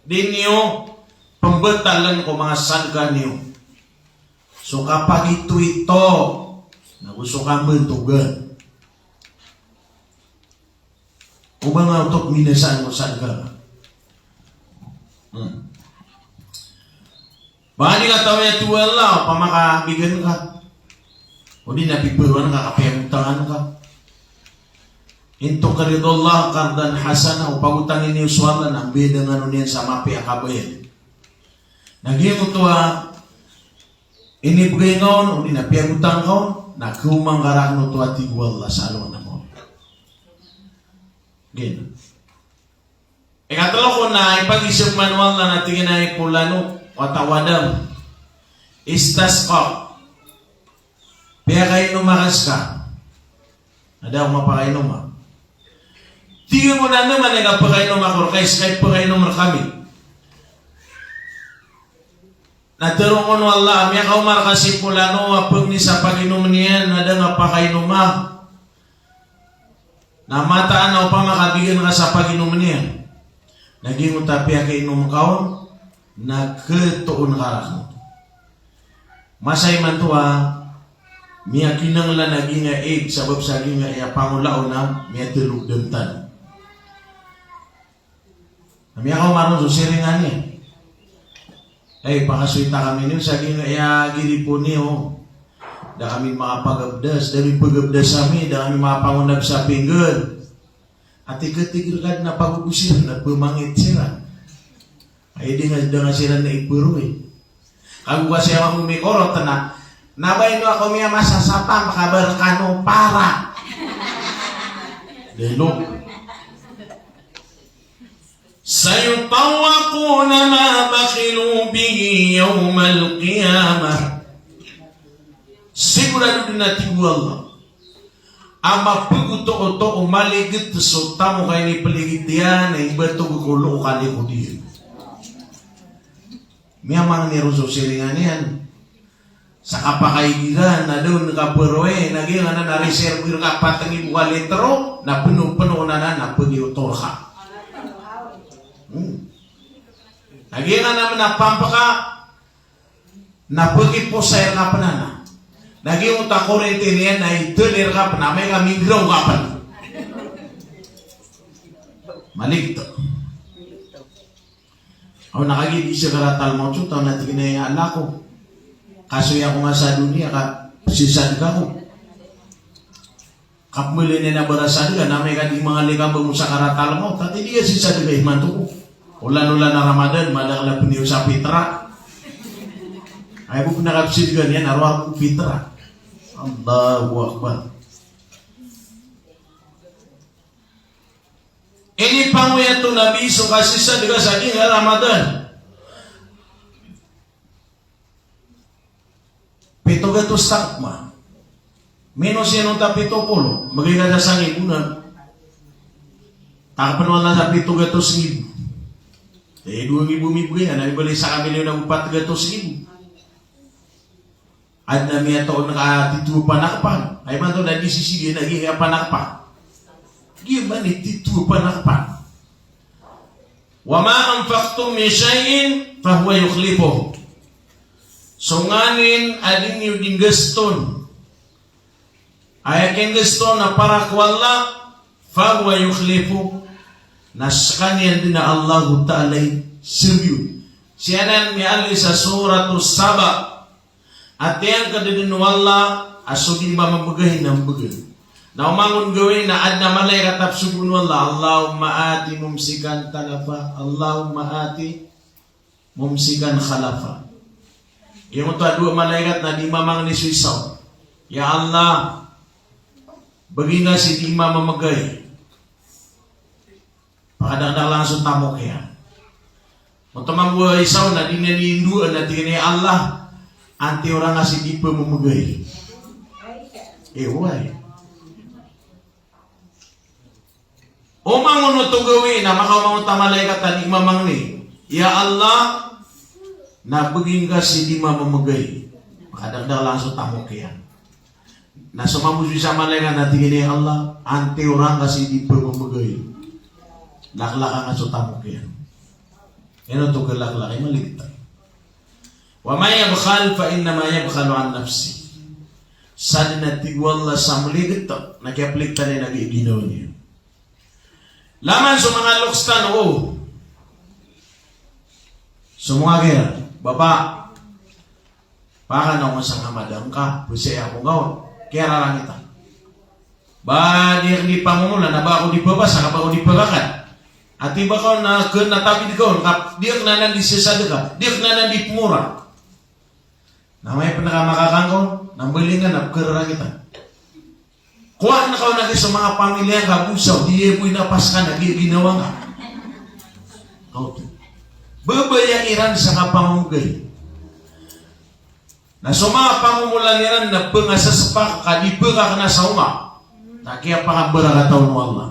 Di niyo pembatalen ko manga sadka niyo so kapagitoito, na go so kambantogan. O ba nga oto minasaan ko sadka. Hmm. Ba di nga taw aya tig o Allah, opama ka bigan ka. O di na piperoan ka, kapiyagotangan ka. In tuqridullaha qardan hasana, o pagotangi niyo so Allah na mbedangan on iyan sa mapiya a kabayad. Na giyoto a inibegay ngka on, o di na piyagotang ka on, na keoma ngka raken oto a tig o Allah sa alongan a mawri. Giyoto. Ikatelo ko na ipagisa pman o Allah na tig iyan a hay polano, wata o Adam. Istasqa. Piyakainom ka seka. Na da ako mapakainom a. Tig iyan a, andamanaya i kapakainom ako reka, i seka i pekainom rekami. Na teroon o Allah a miyakaoma reka si polano a pegni sa paginomen iyan, na da nga pakainoma. Na mataan a opama ka bigan ka sa paginomen iyan, na giyoto a piyakainom ka on, na ketoon ka raken. Masa imanto a miyakinanglan a giya ig, sabap sa giya aya pangolawla na miyatelog den tano. Na miyakaoma ron so siringan iyan. Ay, pakasoy ta kami niyo sa giya aya giripon iyo. Da kami makapagabdas, da mi pagabdas ami, da kami makapangonab sa pinggan. Ati ketigir ka den a pagogosiran na pemangit siran. Ay, di nga, da nga siran na iperoi. Kago ka siya mambo mikorot na, na ba ino ako miyamasasapang kabar kano para. Delo. Sayutawwaquna ma bakhilu bihi yawmal qiyamah. Sigurado den a tig o Allah a mapegototo o maliget so tamok a inipeligit iyan a ibatog ko look a likod iyan. Miyamangni ron so siringan iyan. Sa kapakaigiran, na da on kaperoi, na giyanan a reserve reka pat nggibo ka litro, na peno-peno anan a pegiotor ka. Hmm. Na giyanan a mena pump ka, Na pkiposay rka pn anan. Na giyoto a korente niyan na itali rka pn, amay ka minggraw ka pn. Maligto. Aw, na kagiya di sakaratal mawt so taw na tig iyan a lako. Kasoy ako nga sa doniya ka pzisadka ko. Kapmbaloy niyan a barasadka, na amay ka di mangalikabang o sakaratal mawt, ati di ka zisadka imanto ko. Olan-olan a Ramadan, madakl a pn iyo sa pitra. Aya bo pn a kapzisadka niyan a rowar ko pitra. Allahu Akbar. Inipangoyat o Nabi so kazisadka sa giyangkai a Ramadan. Pito gatos takp man. Minos iyan onta pito polo, mbgay ka sa sangibo na. Takpn o Allah sa pito gatos ngibo. Eh, dowa ngibo mibgay, na ibalay sa kamilyon ago pat gatos ngibo. Adn a miyataw on ka titho a panakpan. Aya imanto na di sisigi na giya panakpan. Giya man i titho a panakpan. Wa ma anfaqtum min shay'in fahuwa yukhlifuh. So nganin a di niyo di nggaston, aya kinggaston a para ko Allah, fahuwa yukhlifuh, na skaniyan dn a Allahu Ta'ala i sambiyon. Siyanan miyaaloy sa Suratus Saba. Ati angka dn o Allah a so di mamamagay na mbgan. Na oman on gawii na adn a malaikat a pzogoon o Allah, Allahumma ati mumsikan talafa, Allahumma ati mumsikan khalafa. Giyoto a dowa malaikat na di mamangni so isa on. Ya Allah, bgi ngka si di mamamagay. Pakadakdakl angka so tamok iyan. Oto mambo a isa on na di niyan indoan a tig iyan a, ya Allah, antiyoran ka si di pmamagay. Eh, why? Oman on oto gawii na makaoma oto a malaikat a di mamangni. Ya Allah, na bgi ngka si di mamamagay. Pakadakdakl angka so tamok iyan. Na so mambo so isa a malaikat na tig iyan a, ya Allah, antiyoran ka si di pmamagay. Laklaka ngka so tamok iyan. Ino oto kalaklaka i maligtan. Wa man yabkhal fa innama yabkhalu an nafsih. Sadn a tig o Allah sa maligtan, na kiyapaligtan iyan a giya ginawa niyan. Laman so manga loks tano o. So manga kira, bapa, pakanaw ngka sa nga madam ka, pzaya ako ngka on. Kiyararangitan. Ba di ako di pamomolan, na ba ako di pabasa, ka ba ako di pagakad. Ati ba ka on na kna tabid ka on, ka di ako nanan di sasadka, di ako nanan di pmora. Na amay pn ka makakangkon, na mbalingan a pkhararangitan. Kowaan ka on a giya so manga pamilya ngka bo sa di iyan bo inapas ka na giya ginawa ngka. Kaoto. Babaya iran sa kapamamagay. Na so manga pamomolan iran na pngasaspa ka di pkhakna sa oma. Na kiyapakambarakataw o Allah.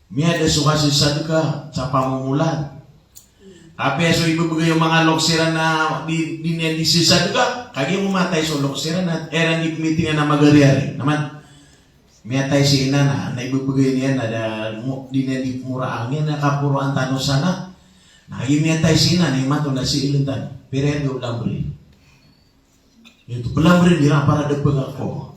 Miyada so kazisadka sa pamomolan. Apiya so ibabgay o manga loks iran na di, di niyan di zisadka, kagiya mamatay so loks iran na iran di pmitingan a magariari. Na man, miyatay si ina na, na ibabgay niyan na da, mo, di niyan di pmoraan, iyan a kaporoan tano sana. Na kagiya miyatay si ina na imanto na si ilin tano. Pira iyan o lamri. Ito, plamri iran para da pagako.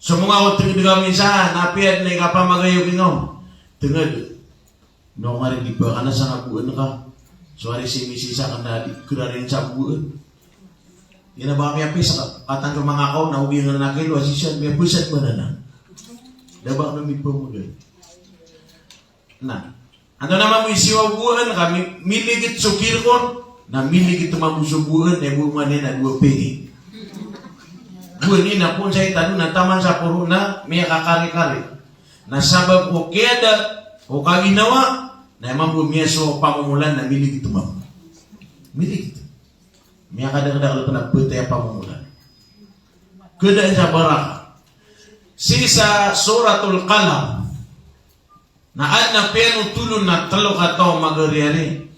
So manga o tngd ka minsan, na apiya dn i kapamagayo ki ngaw. Tngd. Ino ngka ri di pkhakna sa nga boon ka. So ari si misis akn na di kra rin sa boon. Iyan a ba miyapis ka. Katan so manga kaw na ogi ngka na kilo a sisad, miyapis a ba nanan. Da ba kna mipamagay. Na, antonaa mambo i siyowa o boon ka mi-, miligit so kirkon, na miligit mambo so boon, na boon man iyan a dowa pingin. Boon iyan a pon sa itado na taman sa poro na miyakakari-kari. Na sabap ko kiyada, ko kaginawa, na mambo miyasowa o pamomolan na miligit mambo. Miligit. Miyakadakdakl pn a ptay a pamomolan. Kdaan sa baraka. Sii sa Suratul Qalam. Na adn a piyanotol on a tlo kataw a magariari.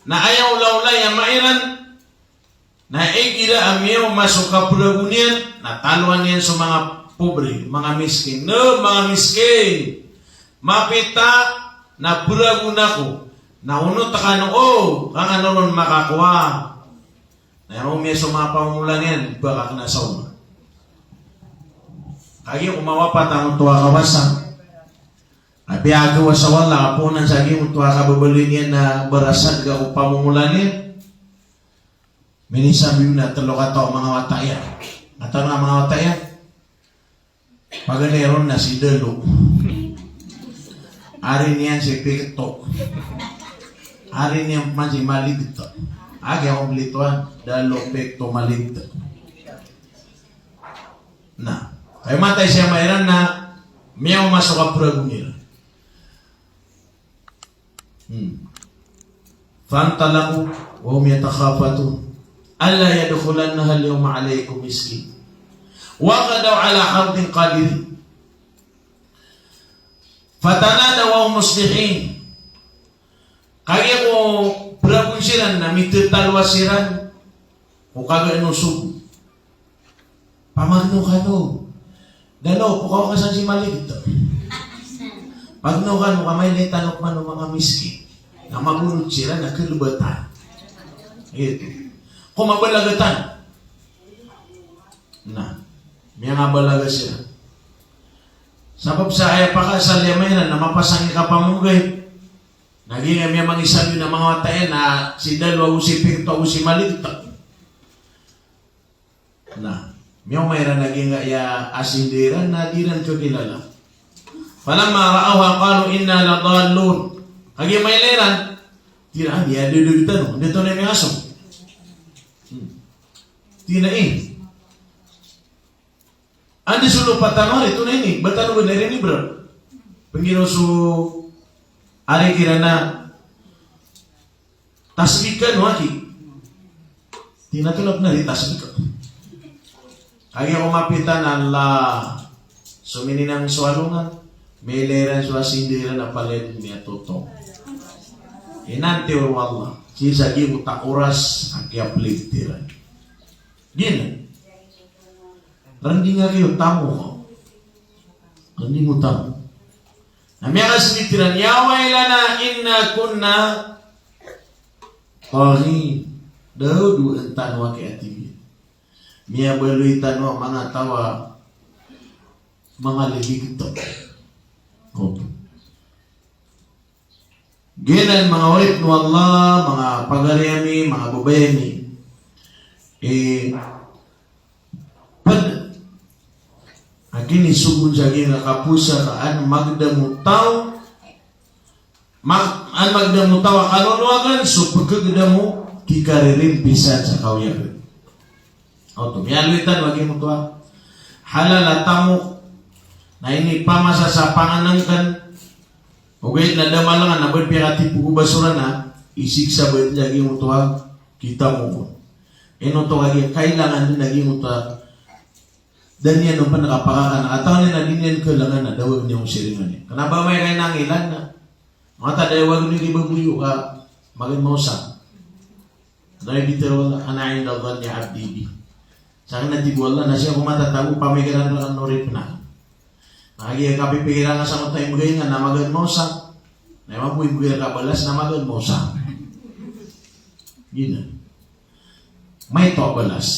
Na aya olaola iyan a mairan, na igira a miyaoma so kapragon iyan, na taloan iyan so manga pobre, manga miskin. No, manga miskin. Mapita na pragon ako. Na onot kano o, ka kano ron makakowa. Na aya miyasowa a pamomolan iyan, ba ka kena sa oma. Kagiya ko mawapat angkoto a kawasa, apiya a kawasa o Allah, ka poonan sa giyangkoto a kababaloy niyan na barasad ka ko pamomolan iyan. Minisambi na telo kataw a manga wata iyan. Antonaa i manga wata iyan? Paganay ron na si Dalo. Ari niyan si Pikto. Ari niyan man si Maligto. Agi ako mlitoan, Dalo, Pikto, Maligto. Na, kay matay siya mairan na miyaoma so kapragon iran. Hmm. Fantalaqu wa hum yatakhafatun alla yadkhulannaha al-yawma alaykum miskin. Wa ghadaw ala hardin qadirin. Fatanadaw wa hum musbihin. Kagiya ko pragon siran na mitetalowa siran ko kagaan o sogo. Pamagno kano. Dalo, pokaw ka san si Maligto. Pagno kano ka mailay tano pman o manga miskin. Na mabonot siran na kalbatan. Ito. Ko mabalaga tano. Na, miyangabalaga siran. Sabap sa aya pakaasal iyan mairan na mapasang i kapamogay. Na giya miyamangisambi na manga wata iyan na si Dalo ago si Pikto ago si Maligto. Na, miyaoma iran a giyangkaya a sinda iran na di iran kakilala. Falamma ra'awha qalu inna ladallun. Kagiya mailay iran, tig iran, "Aya dodog tano, anda tano miyasong?" Hmm. Tig iran, "Eh, anda so lopa tano ari, tonaa ini, ba tano ba ini bra?" Pangiraw so ari kiran a tasbih kano aki. Tig iran a tonaa pn ari tasbih ka. Kagiya ko mapita na la so mininang so alongan, mailay iran so asinda iran a palaya dn miyatotong. Inantior o Allah, sii sa giyangkoto a oras a kiyaplig iran. Giyanan. Rndinga kiyo tamo. Rndinga o tamo. Na miyakasbit iran, "Ya waylana inna kunna taghin." Daw dn tano aki, a tig iyan, miyabaloy tano a manga taw a manga liligi tano. Giyanan manga oripn o Allah, manga pagari ami, manga babay ami. Eh, pd a kinisogoon sa giyangkai a kapowasa ka an magdam o taw, mag-, an magdam o taw a kalowagan so pkhagdam o kikaririmpisan sa kawiyagan. Oto, miyaaloy tano a giyangkoto a halal a tamok na inipamasa sa pangnngkn, ogaid na da malangan na ba pn piyakatipo ko basura na isiksa ba tano a giyangkoto a kitamok on. Ino oto kagiya kailangan dn a giyangkoto a da niyan on pn kapakakan, a katawan iyan a di niyan kailangan na dawag niyan o siringan iyan. Kna ba amay ka inangilan na mata dawag niyo ki baboy iyo ka magaan maosang. Anda i bitharo o Allah, "Ana inda dhanni abdi bi." Sa kna, tig o Allah, na sii ako matatago pamikiran rkano o oripn akn. Na kagiya kapipikiran ka sa mata imbgay ngka na magaan maosang, na imanto imbgay rka balas na magaan maosang. Giyanan. Maito a balas.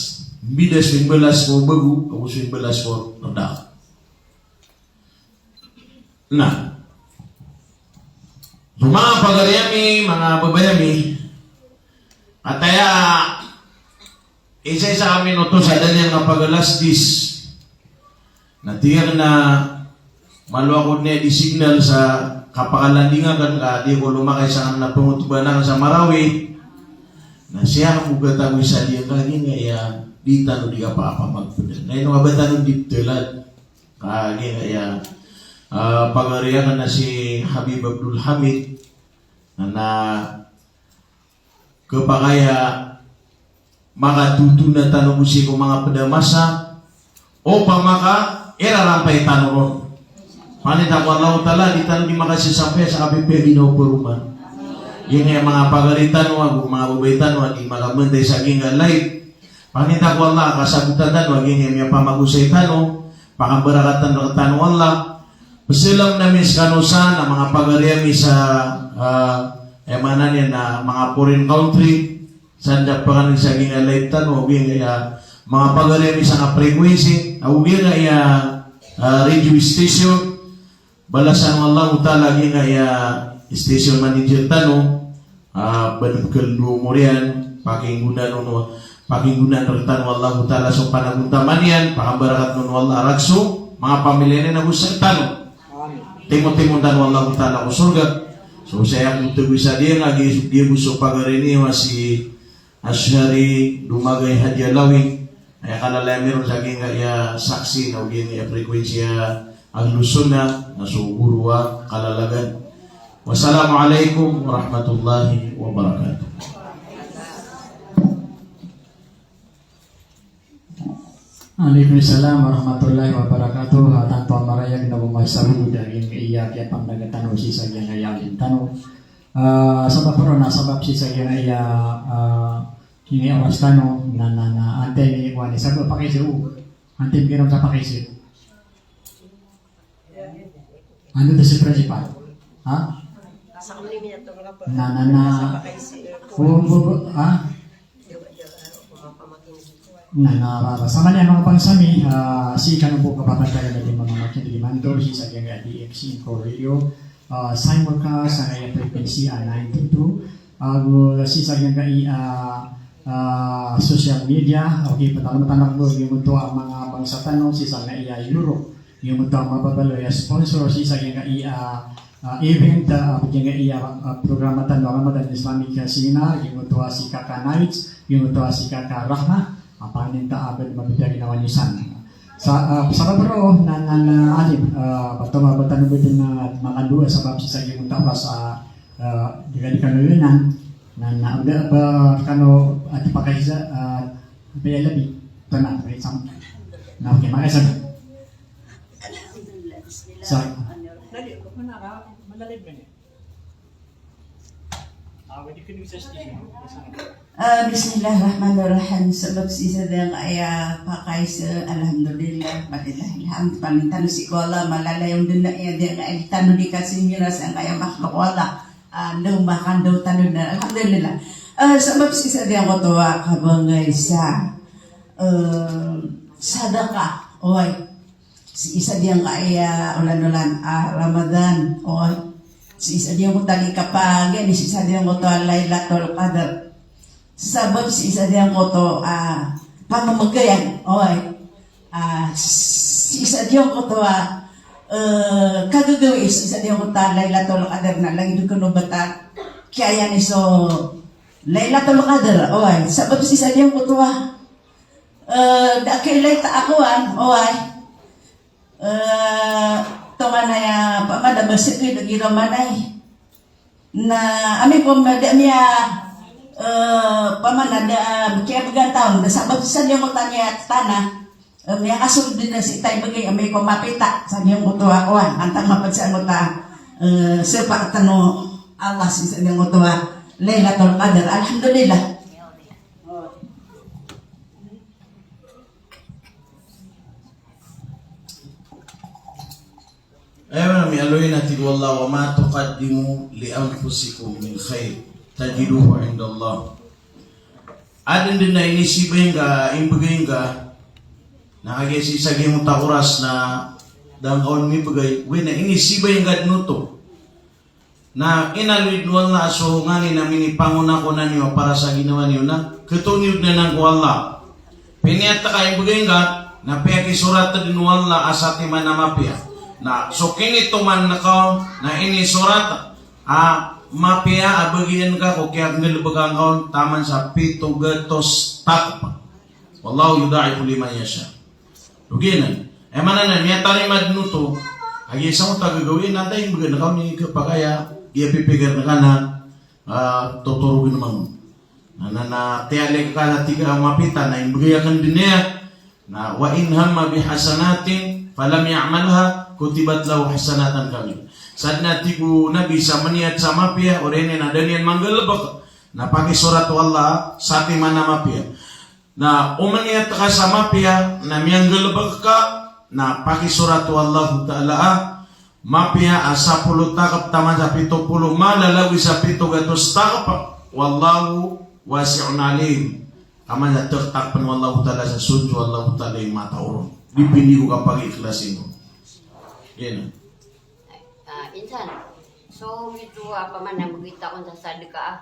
Mbida so imbalas ko bago ago so imbalas ko rda. Na so manga pagari ami, manga babay ami, kataya isa-isa ami oto sa da niyan kapagalasdis. Na tig iyan a malo ako dn aya di signal sa kapakalanding akn ka di ako lomakay sangkanan a pangotbaan akn sa Marawi. Na sii ako bo katagoy sa di akn, kagiya aya di tano di kapakapamagpd. Na ino ka ba tano di pthalad? Kagiya aya, ah, pagari akn a si Habib Abdul Hamid, na, na khapakay a makatotona tano bo sii ko manga pd a masa, opama ka irarampay tano ron. Pangnin ta ko Allahu Ta'ala, di tano di makasasampay sa kapipiya ginawa paroman. Giyangkaya manga pagari tano ago manga babay tano a di makamanday sa giyangkaya live. Pangnin ta ko Allah, kasabotan tano a giyangkaya miyapamagosay tano, pakambarakatan rktano o Allah. Pzalam ami skano san a manga pagari ami sa, ah, Aya maana niyan na manga foreign country, sa da pakanin sa giyangkaya live tano, ago giyangkaya manga pagari ami sangkai a frequency, ago giyangkaya, ah, radio station. Balasan o Allahu Ta'ala giyangkaya station manager tano, ah, badbkl do omor iyan, pakinggonaan on, pakinggonaan rktano o Allahu Ta'ala so panagontaman iyan, pakambarakatn on o Allah a rk so manga pamilya niyan ago sktano. Timotimoon tano o Allahu Ta'ala ko sorga. So saya ko tgo isa diyan a giya bo so pagari niyo a si Ashari Dumagay Hadi Alawi. Aya kalalayan mi ron sa giyangkaya saksi na o giyangkaya frequency a Ahlus Sunnah, na so goro a kalalagan. Wassalamu alaikum warahmatullahi wabarakatuh. Alaikum salam warahmatullahi wabarakatuh. Ah, tanto a marayag na bo masabot dari iya kiyapangdaga tano sii sa giyangkaya alim tano. Ah, sabap ron na sabap sii sa giyangkaya, ah, ini oras tano na, na, na, antai ini kuwan, sabap pakaiza o. Antai ini kiran sa pakaiza. Ano to si principal? Ha? Na, na, na. O, o, o, ha? Na, na, ba, ba, sa manga bangsa mi, ah, sii kano bo kapapantag a di mamamakinig imanto, sii sa giyangkaya D X Info Radio, ah, simulcast, sangkaya frequency, ah, ninety-two, ago sii sa giyangkaya, ah, ah, social media, okay, patalamatan ako, giyoto a manga bangsa tano, sii sa giyangkaya Europe, giyoto a mababaloy a sponsor sii sa giyangkaya, ah, ah, event, ah, giyangkaya, ah, programa tano a Ramadan Islamic Seminar, giyoto a si Kaka Nights, giyoto a si Kaka Rahma, a paninta a bad mabida ginawa niyo san. Sa, ah, sabap roo na, na, na, alim, ah, bato ma, bato na bad na makadowa sabap sii sa giyoto a oras, ah, ah, di ka, di kano inan, na, na, ba, ba, kano, ah, di pakaiza, ah, ba iya labi, tana, ba iya sam-, na, okay, makaiza. Alhamdulillah, bismillahirrahmanirrahim. Ah, bismillahirrahmanirrahim. Sabap sii sa giyangkaya pakaiza, alhamdulillah, walillahil hamd. Paninta tano sii ko Allah, malalayon dn a aya giyangkaya di tano di kasingira sangkaya makhluk o Allah. Ah, ndaw makan, ndaw tano na, alhamdulillah. Ah, sabap sii sa giyangkoto a kabangaiza, eh, sadaqah, oway. Sii sa giyangkaya olan-olan a Ramadan, oway. Sii sa giyangkoto a di kapagay, sii sa giyangkoto a Lailatul Qadr. Sabap sii sa giyangkoto a pamamagayan, oway. Ah, sii sa giyangkoto a, eh, kagagawii, sii sa giyangkoto a Lailatul Qadr na lagid o kano bata kiyayani so Lailatul Qadr, oway. Sabap sii sa giyangkoto a Eh, da a kailay ta a kowan, oway. Eh, tonganay a pamana ba sii ko da giraw manay. Na, ami ko mada miya, eh, pamana da, ah, kiyabgan taon, da sabap sa niyan ko tanya tana. Eh, miya kasold dn a sii tay bagay, ami ko mapita, sa niyan ko to a kowan. Antang mapd sa ko ta, eh, sepa tano Allah sii sa niyan ko to a Lailatul Qadr. Alhamdulillah. Aya maana niyan a tig o Allah, "Wa ma tuqaddimu li anfusikum min khair tajiduhu indallah." Adn dn a inisibay ngka, imbgay ngka, na kagiya sii sa giyangkoto a oras na da ngka on mibgay, oway, na inisibay ngka dn oto. Na inaloy dn o Allah a so nganin a minipangona ko niyo para sa ginawa niyo na khatoon iyo dn anan ko Allah. Piniyat ka, imbgay ngka, na piyakisorat dn o Allah a satiman a mapiya. Na so kinitoman ngka on na inisorat a mapiya a bagian ka ko kiyanggalbka ngka on taman sa pito gatos takp. Wallahu yudha'ifu liman yasha. Ogaid na, aya maana niyan, miyatarima dn oto, kagiya sa oto a gagawii na da imbgan ka on i khapakay a, iya pipikir ngka na, ah, totorogn mambo. Na, na, na, tiyalek ka na tig ka a mapita, na imbgay akn dn iyan. Na, "Wa in hamma bi hasanatin falam ya'malha, kutibat lahu hasanatan kamilah." Sadn a tig o Nabi sa maniyat sa mapiya, oriyan iyan a da niyan manggalbk, na pakisorat o Allah, satiman a mapiya. Na o maniyat ka sa mapiya, na miyanggalbk ka, na pakisorat o Allahu Ta'ala a Mapiya a sapolo takp taman sa pito polo, malalagoy sa pito gatos takp. Wallahu wasi'un alim. Taman sa takp, takpn o Allahu Ta'ala sa sod, so Allahu Ta'ala i mataw ron. Dipindi ko kapag-ikhlasin ko. Yan. Ah, insan. So, ito, ah, paman a mbgay ta kon sa sadka, ah.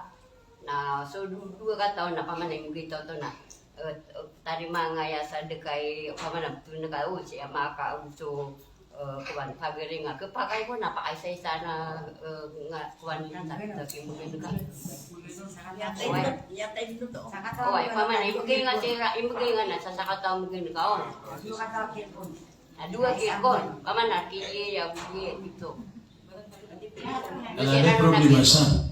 Na so do-, dowa kataw na paman a imbgay ta oto na, eh, eh, tarima nga aya sadka i paman a btol nga ka, o, sii a maka, o, so, eh, kowan, pagari nga, khapakay ko na pakaisaisa na, eh, nga, kowan, na, na, na, imbgay nga. Oway. Oway, paman a imbgay nga sii ra, imbgay nga na sa sakataw a imbgay nga, o. A dowa ki kon, paman a ki, iya, iya, ito. Ala, may problema sa.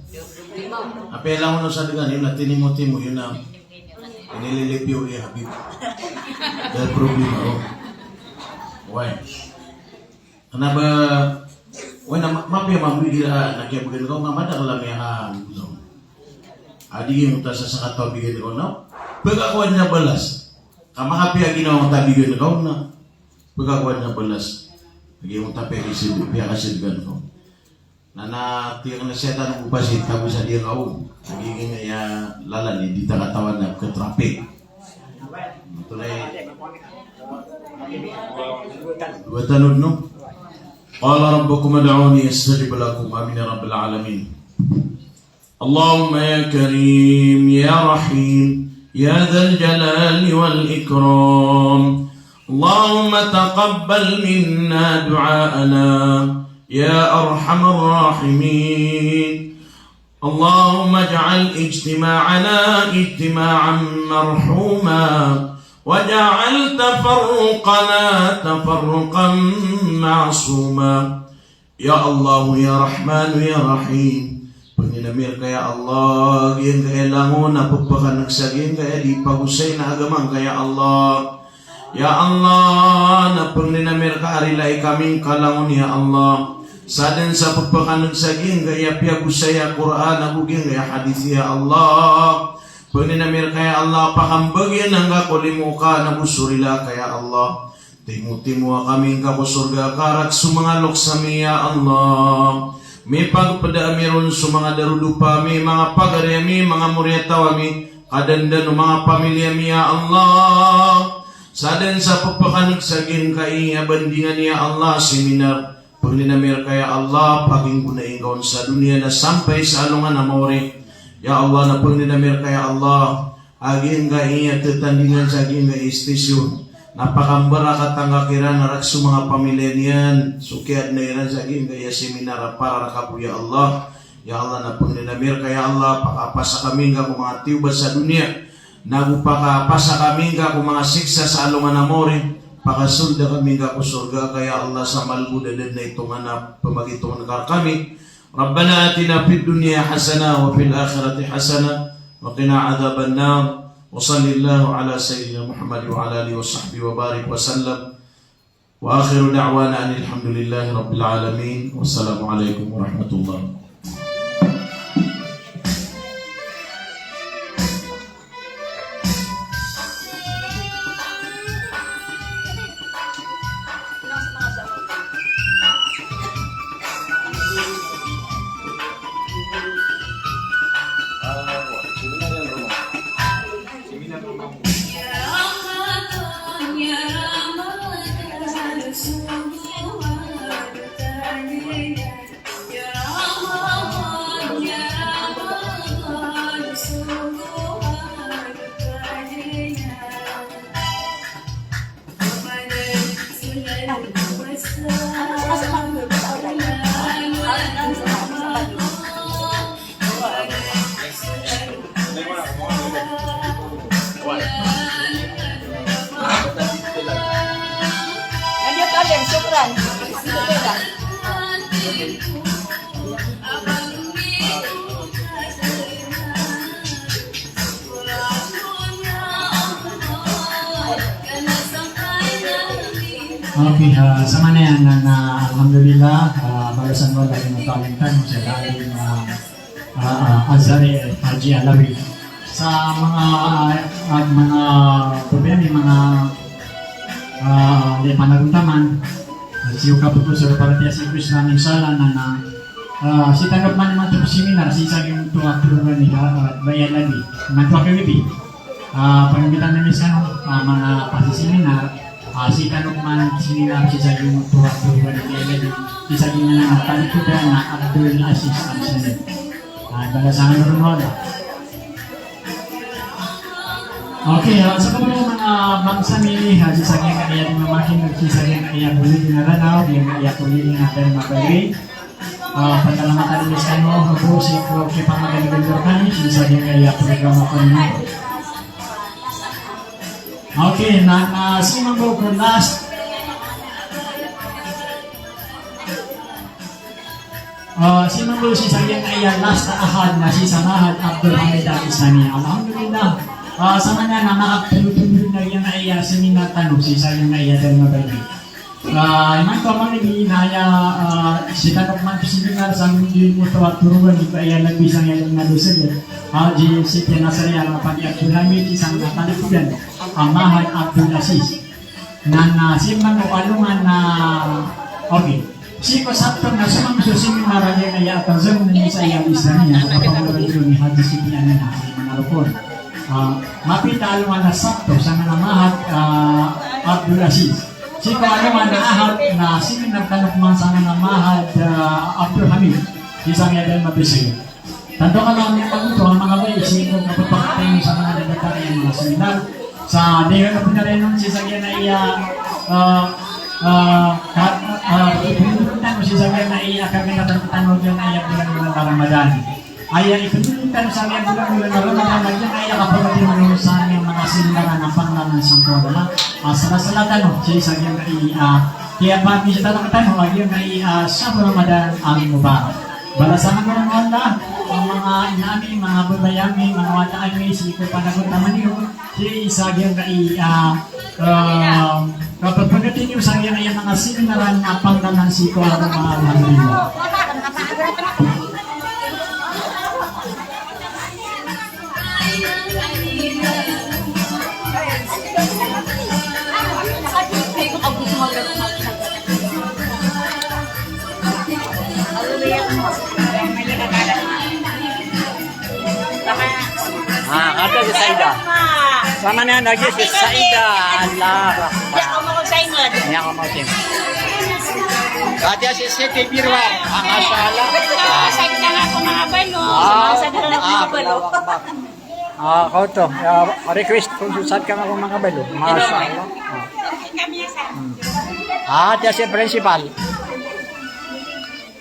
Apiya langon o sadka niyo na tinimo-timo, iyo na inililipiyo i Habib. May problema, o. Oway. Kna ba, oway na ma-, mapiya mambo igira, na kiyabgan ka on, na madakl a miya, a, ito. A di giyoto sa sakataw a bgan ka on, na. Pkakowa niyan a balas. Ka makapiya ginawa ta a bgan ka on, na. Pkakowa niyan a balas. Lagid o ta piyakasad-, piyakasadkaan ka on. Na, na, tiyak na siyatan o pasi, tago sa diya ka on. Lagid giya lalan, di ta katawan na ka-traffic. Tulay. Dowa tanod, no? Qala rabbukum ud'uni astajib lakum. Amin ya rabbal alamin. اللهم يا كريم يا رحيم يا ذا الجلال والإكرام. اللهم تقبل منا دعاءنا يا أرحم الراحمين. اللهم اجعل اجتماعنا اجتماعا مرحوما واجعل تفرقنا تفرقا معصوما. Ya Allah, ya Rahman, ya Rahim. Pangnin ami rka ya Allah, giyangkaya langon a pphakneg sa giyangkaya di pagosay na agama ngka ya Allah. Ya Allah, na pangnin ami rka a rilai kami ngka langon ya Allah. Sadn sa pphakneg sa giyangkaya piyagosay a Qur'an ago giyangkaya hadith ya Allah. Pangnin ami rka ya Allah, pakambagian angka ko limo ka na bo so rila ka ya Allah. Timo-timoa kami ngka ko sorga ka rk so manga loks ami ya Allah. Mipagpda ami ron so manga darodopa ami, manga pagari ami, manga moriyataw ami, kadndn o manga pamilya ami ya Allah. Sadn sa pphakneg sa giyangkaya bandingan ya Allah, seminar. Pangnin ami rka ya Allah, paginggonai ngka on sa doniya na sampay sa alongan a maori. Ya Allah, na pangnin ami rka ya Allah, a giyangkaya titandingan sa giyangkaya istasyon na pakambarakatan ka kiran rk so manga pamilya niyan, so kiyadna iran sa giyangkaya seminar a para rka bo ya Allah. Ya Allah, na pangnin ami rka ya Allah, pakapasa kami ngka ko manga tiyoba sa doniya. Nago pakapasa kami ngka ko manga siksa sa alongan a maori, pakasold kami ngka ko sorga ka ya Allah sa malbod a da dn a itongan a pamagitongan ka rkami. Rabbana atina fid dunya hasanah wa fil akhirati hasanah wa qina adhaban nar. Wa sallallahu ala sayyidina Muhammad wa ala alihi wa sahbihi wa barik wa sallam. Wa akhiru da'wana anil hamdulillahi rabbil alamin. Wassalamu alaikum warahmatullahi. Okay, ah, sa manaya na, na, alhamdulillah, ah, balasan ko lagi ng talent time, sa lalim, ah, ah, ah, Azhari Haji Alawi. Sa mga, ah, mga problema, mga, ah, di panaguntaman, Sii ko kapagosor para tiya sii ko Islam, insha Allah, na, na, ah, sii tano pman imanto seminar, sii sa giyangkoto a program iyan, ah, ba aya lagi. Imanto a kagabi. Ah, panggitan ami skano, ah, manga pasiseminar, ah, sii tano pman seminar, sii sa giyangkoto a program iyan lagi. Sii sa giyangkanan a talikodan na Abdul Aziz Al-Salim. Ah, balasan kano ron o Allah. Okay, ah, so manga bangsa mi, ah, sii sa giyangkaya di mamakin'g, sii sa giyangkaya bolid na Ranaw, giyangkaya bolid na Dharma Valley. Ah, pasalamatan ami skano, ago sii ko kipamagandang kami, sii sa giyangkaya programa ko ini. Okay, na, ah, sii mambo ko last. Ah, sii mambo sii sa giyangkaya last a ahad na sii sa Mahad Abdul Hamid Al-Islami. Alhamdulillah. Ah, samanaya na makaptotol na giyangkaya seminar tano sii sa giyangkaya Dharma Valley. Ah, imanto a manga di na aya, ah, sii tano pman seminar sa giyangkoto a torogan di ba aya lagi sa giyangkaya na dosa di. Ah, di sii tiyan a sariya na pagi Abdul Hamid, sii sa talikodan a Mahad Abdul Aziz. Na, na, sii man ko alongan na, okay. Sii ko Sabto na so manga so seminar a giyangkaya a Tanzim Nisa'iyya Al-Islamiyya, a kapamoradiyo ni Haji Siti Aminah, a manga lokon. Ah, mapita a alongan na Sabto, sangkanan a Mahad, ah, Abdul Aziz. Sii ko alongan a Ahad na seminar tano pman sangkanan a Mahad, ah, Abdul Hamid, sii sa giyangkaya Dharma Valley. Tanto ka lang niyan pag-oto, a manga bay, sii ko kapagpakatay sa manga datar iyan a manga seminar. Sa di ka kapinarayan on sii sa giyangkaya, ah, ah, ka, ah, ipinunod tano sii sa giyangkaya, kaganatan tano giyangkaya bulan, bulan Ramadan. Aya ipinunod tano sa giyangkaya bulan, bulan Ramadan, giyangkaya kapagpakatay sa giyangkaya manga seminar a pangalanan sii ko Allah. Ah, sala-sala tano sii sa giyangkaya, ah, kiyapamisa tano a giyangkaya, ah, shahr Ramadan al-Mubarak. Balasan kano ron o Allah, o manga ina ami, manga babay ami, manga wata ami, sii ko panagontaman iyo, sii sa giyangkaya, ah, ah, kapagpakatay niyo sa giyangkaya manga seminar a pangalanan sii ko Allah, alhamdulillah. Ah, kata si Saida. Sama niyan lagi si Saida. Allah Akbar. Niyan ko mawsim. Kata si Siti Birwa. Ah, masha Allah. Ah. Ah, Allahu Akbar. Ah, kaoto. Ya, request ko so sadka ngka ko manga balo. Masha Allah. Ah. Hmm. Ah, tiya si principal.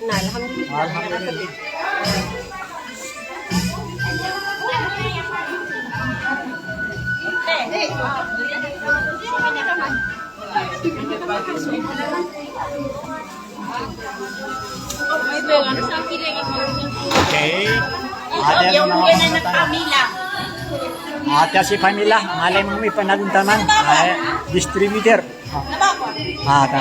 Na, alhamdulillah. Alhamdulillah. Okay. Ati, ati si Pamela, malay mo mi panagontaman, ay, distributor. Ah, ta.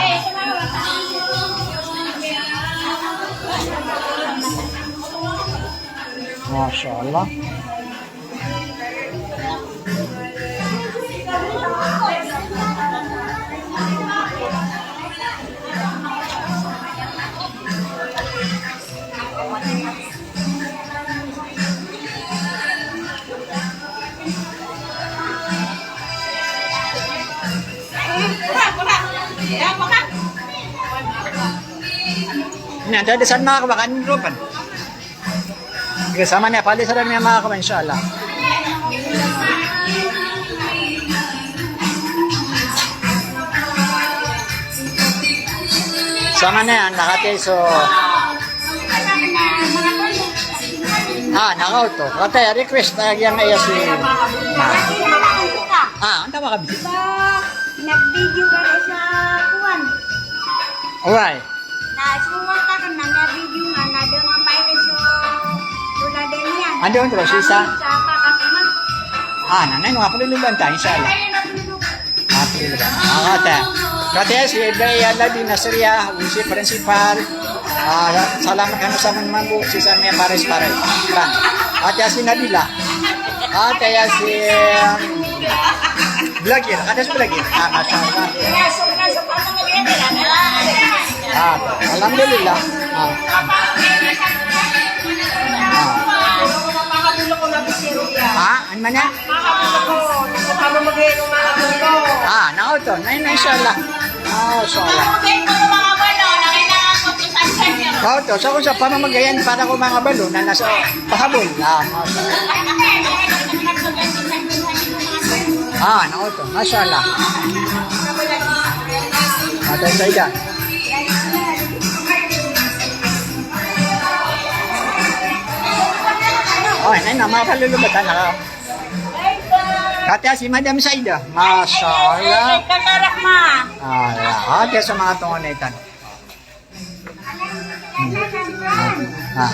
Masha Allah. Ini ada di sana, kabakan ropan. Sige, sama niyan, palisaran niyan, manga kawan, insha Allah. Sama niyan, na kataya so. Ah, na kaoto. Kataya, request, ah, giyangkaya si. Ah, anda ba ka busy? Ba, nag-video ka sa kuwan. Alright. Na, so, wata ka na, na video nga, na da nga virus so, so na da niyan. Ando, ando, so isa? Sa pa, kasi ma. Ah, na, na, na, kapaluluban tayo, insha Allah. Ay, na, na, na. Ah, kapaluluban. Ah, kata. Kata si Ibrahim Aladi Nasria, si principal. Ah, salamat kano sa mga mambo, si sa mga pares-pares. Bang. Kata si Nabila. Kata si, um, vlogger. Kata si vlogger. Ah, masha Allah. Yes, so, so, so, so, so, so, so, so, so, so, Ah, alhamdulillah. Ah. Ah. Ah, ano man yan? Ah, na oto. Na, na, inshallah. Ah, inshallah. Oto, so kon sa pamamagayan para ko manga balo na nasa pahabol. Ah, mashallah. Ah, na oto. Mashallah. Atay sa ida. Oh, na, na, mapalulubatan na. Kati si Madam Saida. Mashallah. Ay, kakarak ma. Ala, kati sa manga tonganay tano. Hmm. Ah. Ah.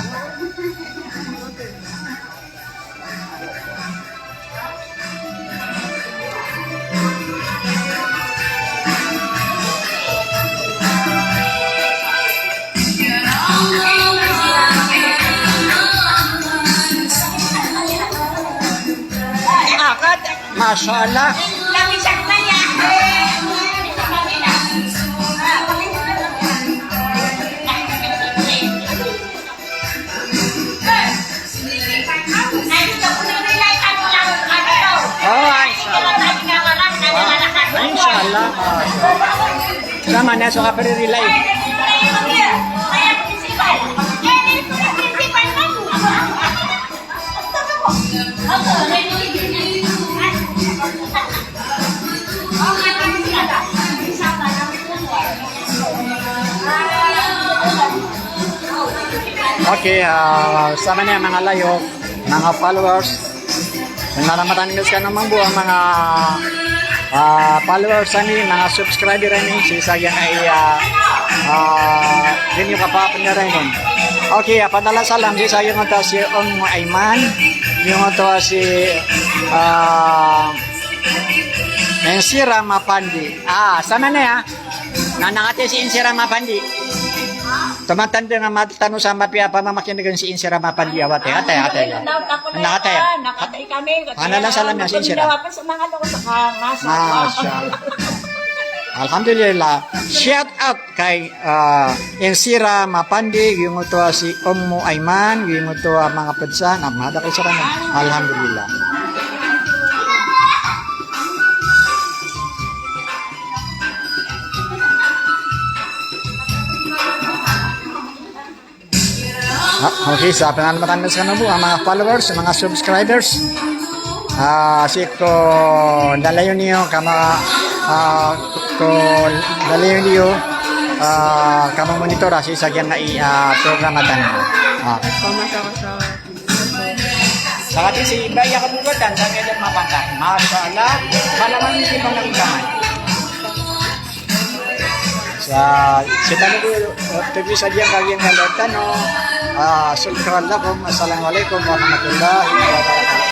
Akad, mashallah. Oh, ay, inshallah. Ah, inshallah. Sama na so kapre-relay. Okay, ah, sama niyan manga layok, manga followers. Maramatan mi skano mambo a manga, ah, followers ami, manga subscriber ami, sii sa giyangkai a, ah, di niyo kapapanyaray non. Okay, ah, padala salam sii sa giyangkoto a si Ummu Aiman, giyangkoto a si, ah, Insira Mapandi. Ah, sama niyan. Na, na kati si Insira Mapandi. Toman tanda nga matano sa mapiya a pamamakineg si Insira Mapandi a wata. Atay, atay. Na, atay. Ana lang salam niyan si Insira. Masha Allah. Alhamdulillah. Shout out kay, ah, Insira Mapandi, giyangkoto a si Ummu Aiman, giyangkoto a manga ped san, a madakl sa kami. Alhamdulillah. Ah, okay, sa panalamatan mi skano bo a manga followers, manga subscribers. Ah, sii ko lalayon iyo kama, ah, ko lalayon iyo, ah, kama monitor a sii sa giyangkai a, ah, programa tano. Ah. Sa kati si Ibaya Kabugatan, sa Medal Mapanta. Masha Allah, malaman di pangalaman. Sa, sii tano bo, ah, tebisa diyan kagiya nga latan, no? Ah, shukran lakum. Assalamualaikum warahmatullahi wabarakatuh.